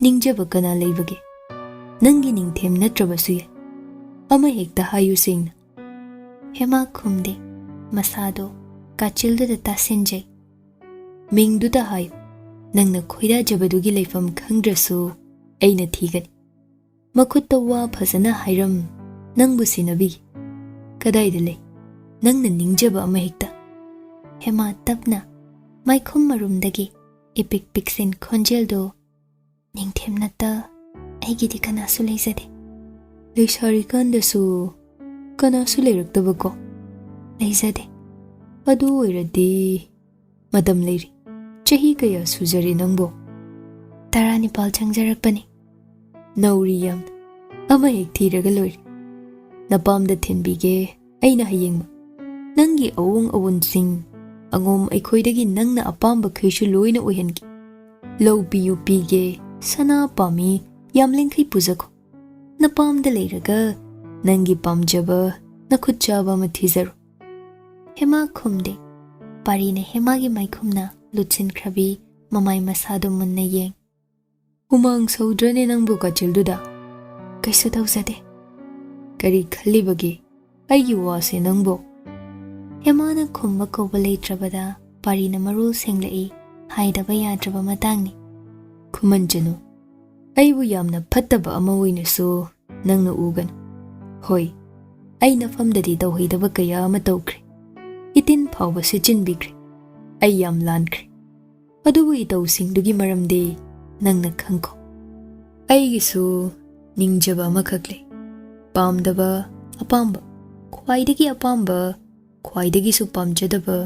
ꯅꯤꯡꯖꯕ ꯀꯅꯥ ꯂꯩꯕꯒꯦ? ꯅꯪꯒꯤ ꯅꯤꯡꯊꯦꯝ ꯅꯠꯇ꯭ꯔꯕꯁꯨ ꯌꯥꯏ꯫ ꯑꯃ ꯍꯦꯛꯇ ꯍꯥꯏꯌꯨ ꯁꯦꯡꯅ꯫" ꯍꯦꯃꯥ ꯈꯨꯝꯗꯦ꯫ ꯃꯁꯥꯗꯣ ꯀꯥꯆꯤꯜꯗꯨꯗ ꯇꯥꯁꯤꯟꯖꯩ꯫ "ꯃꯤꯡꯗꯨꯗ ꯍꯥꯏꯌꯨ꯫ ꯅꯪꯅ ꯈꯣꯏꯗꯥꯖꯕꯗꯨꯒꯤ ꯂꯩꯐꯝ ꯈꯪꯗ꯭ꯔꯁꯨ ꯑꯩꯅ ꯊꯤꯒꯅꯤ꯫ ꯃꯈꯨꯠꯇ ꯋꯥ ꯐꯖꯅ ꯍꯥꯏꯔꯝ, ꯅꯪꯕꯨ ꯁꯤꯟꯅꯕꯤꯒꯦ꯫ ꯀꯗꯥꯏꯗ ꯂꯩ ꯅꯪꯅ ꯅꯤꯡꯖꯕ ꯑꯃ ꯍꯦꯛꯇ?" ꯍꯦꯃꯥ ꯇꯞꯅ ꯃꯥꯏꯈꯨꯝ ꯃꯔꯨꯝꯗꯒꯤ ꯏꯄꯤꯛ ꯄꯤꯛꯁꯤꯟ ꯈꯣꯟꯖꯦꯜꯗꯣ, "ꯅꯤꯡꯊꯦꯝꯅꯇ ꯑꯩꯒꯤꯗꯤ ꯀꯅꯥꯁꯨ ꯂꯩꯖꯗꯦ꯫" "ꯂꯩꯁꯥꯔꯤꯀꯥꯟꯗꯁꯨ ꯀꯅꯥꯁꯨ ꯂꯩꯔꯛꯇꯕꯀꯣ?" "ꯂꯩꯖꯗꯦ꯫ ꯑꯗꯨ ꯑꯣꯏꯔꯗꯤ ꯃꯇꯝ ꯂꯩꯔꯤ꯫ ꯆꯍꯤ ꯀꯌꯥ ꯁꯨꯖꯔꯦ ꯅꯪꯕꯣ? ꯇꯔꯥꯅꯤꯄꯥꯜ ꯆꯪꯖꯔꯛꯄꯅꯤ꯫ ꯅꯧꯔꯤ ꯌꯥꯝꯅ꯫ ꯑꯃ ꯍꯦꯛ ꯊꯤꯔꯒ ꯂꯣꯏꯔꯦ꯫ ꯅꯄꯥꯝꯗ ꯊꯤꯟꯕꯤꯒꯦ ꯑꯩꯅ ꯍꯌꯦꯡꯃꯛ꯫ ꯅꯪꯒꯤ ꯑꯋꯣꯡ ꯑꯋꯣꯟꯁꯤꯡ, ꯑꯉꯣꯝ ꯑꯩꯈꯣꯏꯗꯒꯤ ꯅꯪꯅ ꯑꯄꯥꯝꯕꯈꯩꯁꯨ ꯂꯣꯏꯅ ꯑꯣꯏꯍꯟꯒꯦ꯫ ꯂꯧ ꯄꯤꯌꯨ ꯄꯤꯒꯦ, ꯁꯅꯥ ꯄꯥꯝꯃꯤ, ꯌꯥꯝꯂꯤꯡꯈꯩ ꯄꯨꯖꯈꯣ꯫ ꯅꯄꯥꯝꯗ ꯂꯩꯔꯒ ꯅꯪꯒꯤ ꯄꯥꯝꯖꯕ ꯅꯈꯨꯠ ꯆꯥꯕ ꯑꯃ ꯊꯤꯖꯔꯣ꯫ ꯍꯦꯃꯥ ꯈꯨꯝꯗꯦ꯫ ꯄꯥꯔꯤꯅ ꯍꯦꯃꯥꯒꯤ ꯃꯥꯏꯈꯨꯝꯅ ꯂꯨꯠꯁꯤꯟꯈ꯭ꯔꯕꯤ ꯃꯃꯥꯏ ꯃꯁꯥꯗꯨ ꯃꯨꯟꯅ ꯌꯦꯡ꯫ "ꯍꯨꯃꯥꯡ ꯁꯧꯗ꯭ꯔꯅꯦ ꯅꯪꯕꯨ ꯀꯥꯆꯤꯜꯗꯨꯗ?" "ꯀꯩꯁꯨ ꯇꯧꯖꯗꯦ꯫" "ꯀꯔꯤ ꯈꯜꯂꯤꯕꯒꯦ ꯑꯩꯒꯤ ꯋꯥꯁꯦ ꯅꯪꯕꯨ?" ꯍꯦꯃꯥꯅ ꯈꯨꯝꯕ ꯀꯧꯕ ꯂꯩꯇ꯭ꯔꯕꯗ ꯄꯥꯔꯤꯅ ꯃꯔꯣꯜ ꯁꯦꯡꯂꯛꯏ꯫ ꯍꯥꯏꯗꯕ ꯌꯥꯗ꯭ꯔꯕ ꯃꯇꯥꯡꯅꯤ꯫ "ꯈꯨꯃꯟꯖꯅꯨ꯫ ꯑꯩꯕꯨ ꯌꯥꯝꯅ ꯐꯠꯇꯕ ꯑꯃ ꯑꯣꯏꯅꯁꯨ ꯅꯪꯅ ꯎꯒꯅꯨ꯫ ꯍꯣꯏ, ꯑꯩ ꯅꯐꯝꯗꯗꯤ ꯇꯧꯍꯩꯗꯕ ꯀꯌꯥ ꯑꯃ ꯇꯧꯈ꯭ꯔꯦ꯫ ꯏꯇꯤꯟ ꯐꯥꯎꯕ ꯁꯤꯠꯆꯤꯟꯕꯤꯈ꯭ꯔꯦ꯫ ꯑꯩ ꯌꯥꯝ ꯂꯥꯟꯈ꯭ꯔꯦ꯫ ꯑꯗꯨꯕꯨ ꯏꯇꯧꯁꯤꯡꯗꯨꯒꯤ ꯃꯔꯝꯗꯤ ꯅꯪꯅ ꯈꯪꯈꯣ꯫ ꯑꯩꯒꯤꯁꯨ ꯅꯤꯡꯖꯕ ꯑꯃꯈꯛ ꯂꯩ꯫ ꯄꯥꯝꯗꯕ, ꯑꯄꯥꯝꯕ, ꯈ꯭ꯋꯥꯏꯗꯒꯤ ꯑꯄꯥꯝꯕ, ꯈ꯭ꯋꯥꯏꯗꯒꯤꯁꯨ ꯄꯥꯝꯖꯗꯕ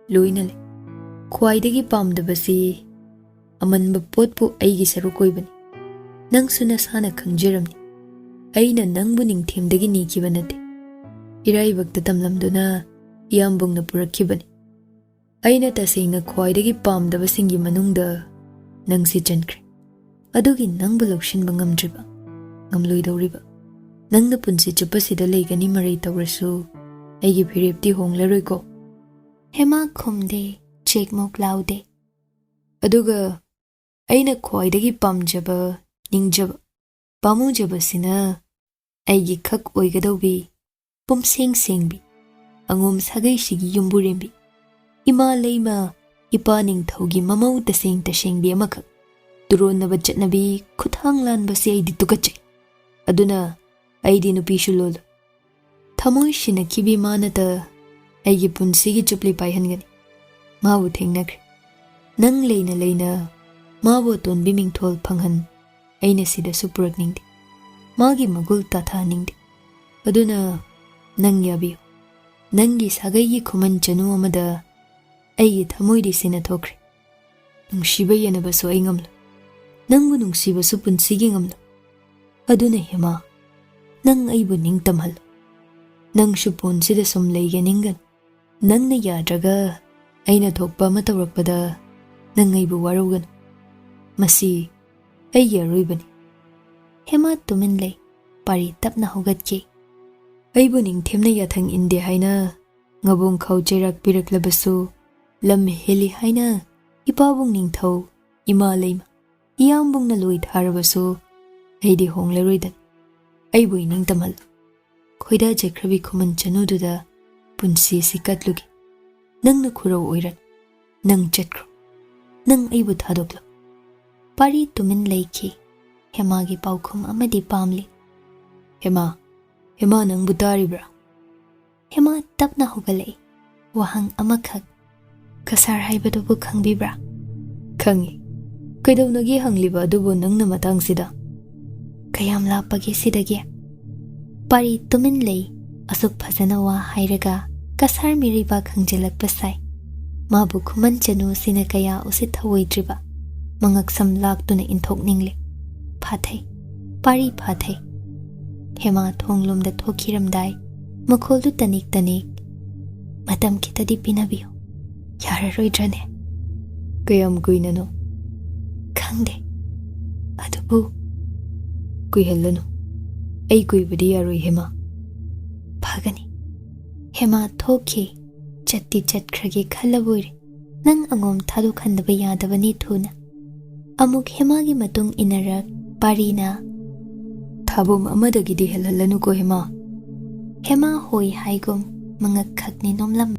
ꯂꯣꯏꯅ ꯂꯩ꯫ ꯈ꯭ꯋꯥꯏꯗꯒꯤ ꯄꯥꯝꯗꯕꯁꯤ ꯑꯃꯟꯕ ꯄꯣꯠꯄꯨ ꯑꯩꯒꯤ ꯁꯔꯨꯛ ꯑꯣꯏꯕꯅꯤ꯫ ꯅꯪꯁꯨ ꯅꯁꯥꯅ ꯈꯪꯖꯔꯝꯅꯤ꯫ ꯑꯩꯅ ꯅꯪꯕꯨ ꯅꯤꯡꯊꯦꯝꯗꯒꯤ ꯅꯤꯈꯤꯕ ꯅꯠꯇꯦ꯫ ꯏꯔꯥꯏꯕꯛꯇ ꯇꯝꯂꯝꯗꯨꯅ ꯏꯌꯥꯝꯕꯨꯡꯅ ꯄꯨꯔꯛꯈꯤꯕꯅꯤ꯫ ꯑꯩꯅ ꯇꯁꯦꯡꯅ ꯈ꯭ꯋꯥꯏꯗꯒꯤ ꯄꯥꯝꯗꯕꯁꯤꯡꯒꯤ ꯃꯅꯨꯡꯗ ꯅꯪꯁꯤ ꯆꯟꯈ꯭ꯔꯦ꯫ ꯑꯗꯨꯒꯤ ꯅꯪꯕꯨ ꯂꯧꯁꯤꯟꯕ ꯉꯝꯗ꯭ꯔꯤꯕ, ꯉꯝꯂꯣꯏꯗꯧꯔꯤꯕ, ꯅꯪꯅ ꯄꯨꯟꯁꯤ ꯆꯨꯞꯄꯁꯤꯗ ꯂꯩꯒꯅꯤ ꯃꯔꯩ ꯇꯧꯔꯁꯨ ꯑꯩꯒꯤ ꯐꯤꯔꯦꯞꯇꯤ ꯍꯣꯡꯂꯔꯣꯏꯀꯣ?" ꯍꯦꯃꯥ ꯈꯨꯝꯗꯦ, ꯆꯦꯛꯃꯨꯛ ꯂꯥꯎꯗꯦ꯫ "ꯑꯗꯨꯒ ꯑꯩꯅ ꯈ꯭ꯋꯥꯏꯗꯒꯤ ꯄꯥꯝꯖꯕ, ꯅꯤꯡꯖꯕ, ꯄꯥꯝꯃꯨꯖꯕꯁꯤꯅ ꯑꯩꯒꯤ ꯈꯛ ꯑꯣꯏꯒꯗꯧꯕꯤ, ꯄꯨꯝꯁꯦꯡ ꯁꯦꯡꯕꯤ, ꯑꯉꯣꯝ ꯁꯥꯒꯩꯁꯤꯒꯤ ꯌꯨꯝꯕꯨꯔꯦꯝꯕꯤ, ꯏꯃꯥ ꯂꯩꯃ, ꯏꯄꯥ ꯅꯤꯡꯊꯧꯒꯤ ꯃꯃꯧ ꯇꯁꯦꯡ ꯇꯁꯦꯡꯕꯤ ꯑꯃꯈꯛ꯫ ꯇꯨꯔꯣꯟꯅꯕ ꯆꯠꯅꯕꯤ, ꯈꯨꯠꯊꯥꯡ ꯂꯥꯟꯕꯁꯤ ꯑꯩꯗꯤ ꯇꯨꯀꯠꯆꯩ꯫ ꯑꯗꯨꯅ ꯑꯩꯗꯤ ꯅꯨꯄꯤꯁꯨ ꯂꯣꯜꯂꯣꯏ꯫ ꯊꯃꯣꯏ ꯁꯤꯟꯅꯈꯤꯕꯤ ꯃꯥꯅꯇ ꯑꯩꯒꯤ ꯄꯨꯟꯁꯤꯒꯤ ꯆꯨꯞꯂꯤ ꯄꯥꯏꯍꯟꯒꯅꯤ꯫ ꯃꯥꯕꯨ ꯊꯦꯡꯅꯈ꯭ꯔꯦ꯫ ꯅꯪ ꯂꯩꯅ ꯂꯩꯅ ꯃꯥꯕꯨ ꯑꯇꯣꯟꯕꯤ ꯃꯤꯡꯊꯣꯜ ꯐꯪꯍꯟ ꯑꯩꯅ ꯁꯤꯗꯁꯨ ꯄꯨꯔꯛꯅꯤꯡꯗꯦ꯫ ꯃꯥꯒꯤ ꯃꯒꯨꯜ ꯇꯥꯊꯍꯟꯅꯤꯡꯗꯦ꯫ ꯑꯗꯨꯅ ꯅꯪ ꯌꯥꯕꯤꯌꯨ꯫ ꯅꯪꯒꯤ ꯁꯥꯒꯩꯒꯤ ꯈꯨꯃꯟ ꯆꯅꯨ ꯑꯃꯗ ꯑꯩꯒꯤ ꯊꯃꯣꯏꯗꯤ ꯁꯤꯅ ꯊꯣꯛꯈ꯭ꯔꯦ꯫ ꯅꯨꯡꯁꯤꯕ ꯌꯦꯟꯅꯕꯁꯨ ꯑꯩ ꯉꯝꯂꯣꯏ꯫ ꯅꯪꯕꯨ ꯅꯨꯡꯁꯤꯕꯁꯨ ꯄꯨꯟꯁꯤꯒꯤ ꯉꯝꯂꯣꯏ꯫ ꯑꯗꯨꯅ ꯍꯦꯃꯥ, ꯅꯪ ꯑꯩꯕꯨ ꯅꯤꯡꯇꯝꯍꯜꯂꯨ꯫ ꯅꯪꯁꯨ ꯄꯣꯟꯁꯤꯗ ꯁꯨꯝ ꯂꯩꯒꯦ ꯅꯤꯡꯒꯅꯨ꯫ ꯅꯪꯅ ꯌꯥꯗ꯭ꯔꯒ ꯑꯩꯅ ꯊꯣꯛꯄ ꯑꯃ ꯇꯧꯔꯛꯄꯗ ꯅꯪ ꯑꯩꯕꯨ ꯋꯥꯔꯧꯒꯅꯨ꯫ ꯃꯁꯤ ꯑꯩꯒꯤ ꯑꯔꯣꯏꯕꯅꯤ꯫ ꯍꯦꯃꯥ ꯇꯨꯃꯤꯟ ꯂꯩ꯫ ꯄꯥꯔꯤ ꯇꯞꯅ ꯍꯧꯒꯠꯈꯤ꯫ ꯑꯩꯕꯨ ꯅꯤꯡꯊꯦꯝꯅ ꯌꯥꯊꯪ ꯏꯟꯗꯦ ꯍꯥꯏꯅ ꯉꯕꯣꯡ ꯈꯥꯎ ꯆꯩꯔꯥꯛ ꯄꯤꯔꯛꯂꯕꯁꯨ, ꯂꯝ ꯍꯦꯜꯂꯤ ꯍꯥꯏꯅ ꯏꯄꯥꯕꯨꯡ ꯅꯤꯡꯊꯧ, ꯏꯃꯥ ꯂꯩꯃ, ꯏꯌꯥꯝꯕꯨꯡꯅ ꯂꯣꯏ ꯊꯥꯔꯕꯁꯨ ꯑꯩꯗꯤ ꯍꯣꯡꯂꯔꯣꯏꯗꯅ꯫ ꯑꯩꯕꯨ ꯏꯅꯤꯡ ꯇꯝꯍꯜꯂꯨ꯫ ꯈꯣꯏꯗꯥꯖꯈ꯭ꯔꯕꯤ ꯈꯨꯃꯟ ꯆꯅꯨꯗꯨꯗ ꯄꯨꯟꯁꯤꯁꯤ ꯀꯠꯂꯨꯒꯦ꯫ ꯅꯪꯅ ꯈꯨꯔꯧ ꯑꯣꯏꯔꯅꯨ꯫ ꯅꯪ ꯆꯠꯈ꯭ꯔꯣ꯫ ꯅꯪ ꯑꯩꯕꯨ ꯊꯥꯗꯣꯛꯂꯣ꯫ ꯄꯥꯔꯤ ꯇꯨꯃꯤꯟ ꯂꯩꯈꯤ꯫ ꯍꯦꯃꯥꯒꯤ ꯄꯥꯎꯈꯨꯝ ꯑꯃꯗꯤ ꯄꯥꯝꯂꯤ꯫ ꯍꯦꯃꯥ, ꯍꯦꯃꯥ, ꯅꯪꯕꯨ ꯇꯥꯔꯤꯕ꯭ꯔꯥ? ꯍꯦꯃꯥ ꯇꯞꯅ ꯍꯧꯒꯠꯂꯛꯏ꯫ ꯋꯥꯍꯪ ꯑꯃꯈꯛ꯫ ꯀꯁꯥꯔ ꯍꯥꯏꯕꯗꯨꯕꯨ ꯈꯪꯕꯤꯕ꯭ꯔꯥ? ꯈꯪꯏ꯫ ꯀꯩꯗꯧꯅꯒꯦ ꯍꯪꯂꯤꯕ ꯑꯗꯨꯕꯨ ꯅꯪꯅ ꯃꯇꯥꯡꯁꯤꯗ? ꯀꯌꯥꯝ ꯂꯥꯞꯄꯒꯦ ꯁꯤꯗꯒꯤ? ꯄꯥꯔꯤ ꯇꯨꯃꯤꯟ ꯂꯩ꯫ ꯑꯁꯨꯛ ꯐꯖꯅ ꯋꯥ ꯍꯥꯏꯔꯒ ꯀꯁꯥꯔ ꯃꯤꯔꯩꯕꯥꯛ ꯈꯪꯖꯤꯜꯂꯛꯄ ꯁꯥꯏ꯫ ꯃꯥꯕꯨ ꯈꯨꯃꯟ ꯆꯅꯨꯁꯤꯅ ꯀꯌꯥ ꯎꯁꯤꯠ ꯊꯧꯑꯣꯏꯗ꯭ꯔꯤꯕ ꯃꯉꯛꯁꯝ ꯂꯥꯛꯇꯨꯅ ꯏꯟꯊꯣꯛꯅꯤꯡꯂꯦ꯫ ꯐꯥꯊꯩ꯫ ꯄꯥꯔꯤ ꯐꯥꯊꯩ꯫ ꯍꯦꯃꯥ ꯊꯣꯡꯂꯣꯝꯗ ꯊꯣꯛꯈꯤꯔꯝꯗꯥꯏ ꯃꯈꯣꯜꯗꯨ ꯇꯅꯤꯛ ꯇꯅꯤꯛ, "ꯃꯇꯝ ꯈꯤꯇꯗꯤ ꯄꯤꯅꯕꯤꯌꯨ꯫ ꯌꯥꯔꯔꯣꯏꯗ꯭ꯔꯅꯦ?" "ꯀꯌꯥꯝ ꯀꯨꯏꯅꯅꯣ?" "ꯈꯪꯗꯦ꯫ ꯑꯗꯨꯕꯨ" "ꯀꯨꯏꯍꯜꯂꯅꯨ꯫ ꯑꯩ ꯀꯨꯏꯕꯗꯤ ꯌꯥꯔꯣꯏ ꯍꯦꯃꯥ꯫" "ꯐꯒꯅꯤ꯫" ꯍꯦꯃꯥ ꯊꯣꯛꯈꯤ꯫ ꯆꯠꯇꯤ ꯆꯠꯈ꯭ꯔꯒꯦ ꯈꯜꯂꯕꯣꯏꯔꯦ꯫ ꯅꯪ ꯑꯉꯣꯝ ꯊꯥꯗꯣꯛꯍꯟꯗꯕ ꯌꯥꯗꯕꯅꯤ ꯊꯨꯅ꯫ ꯑꯃꯨꯛ ꯍꯦꯃꯥꯒꯤ ꯃꯇꯨꯡ ꯏꯟꯅꯔꯛ ꯄꯥꯔꯤꯅ, "ꯊꯥꯕꯣꯝ ꯑꯃꯗꯒꯤꯗꯤ ꯍꯦꯜꯍꯜꯂꯅꯨꯀꯣ ꯍꯦꯃꯥ꯫" ꯍꯦꯃꯥ ꯍꯣꯏ ꯍꯥꯏꯒꯨꯝ ꯃꯉꯛ ꯈꯛꯅꯤ ꯅꯣꯝꯂꯝ꯫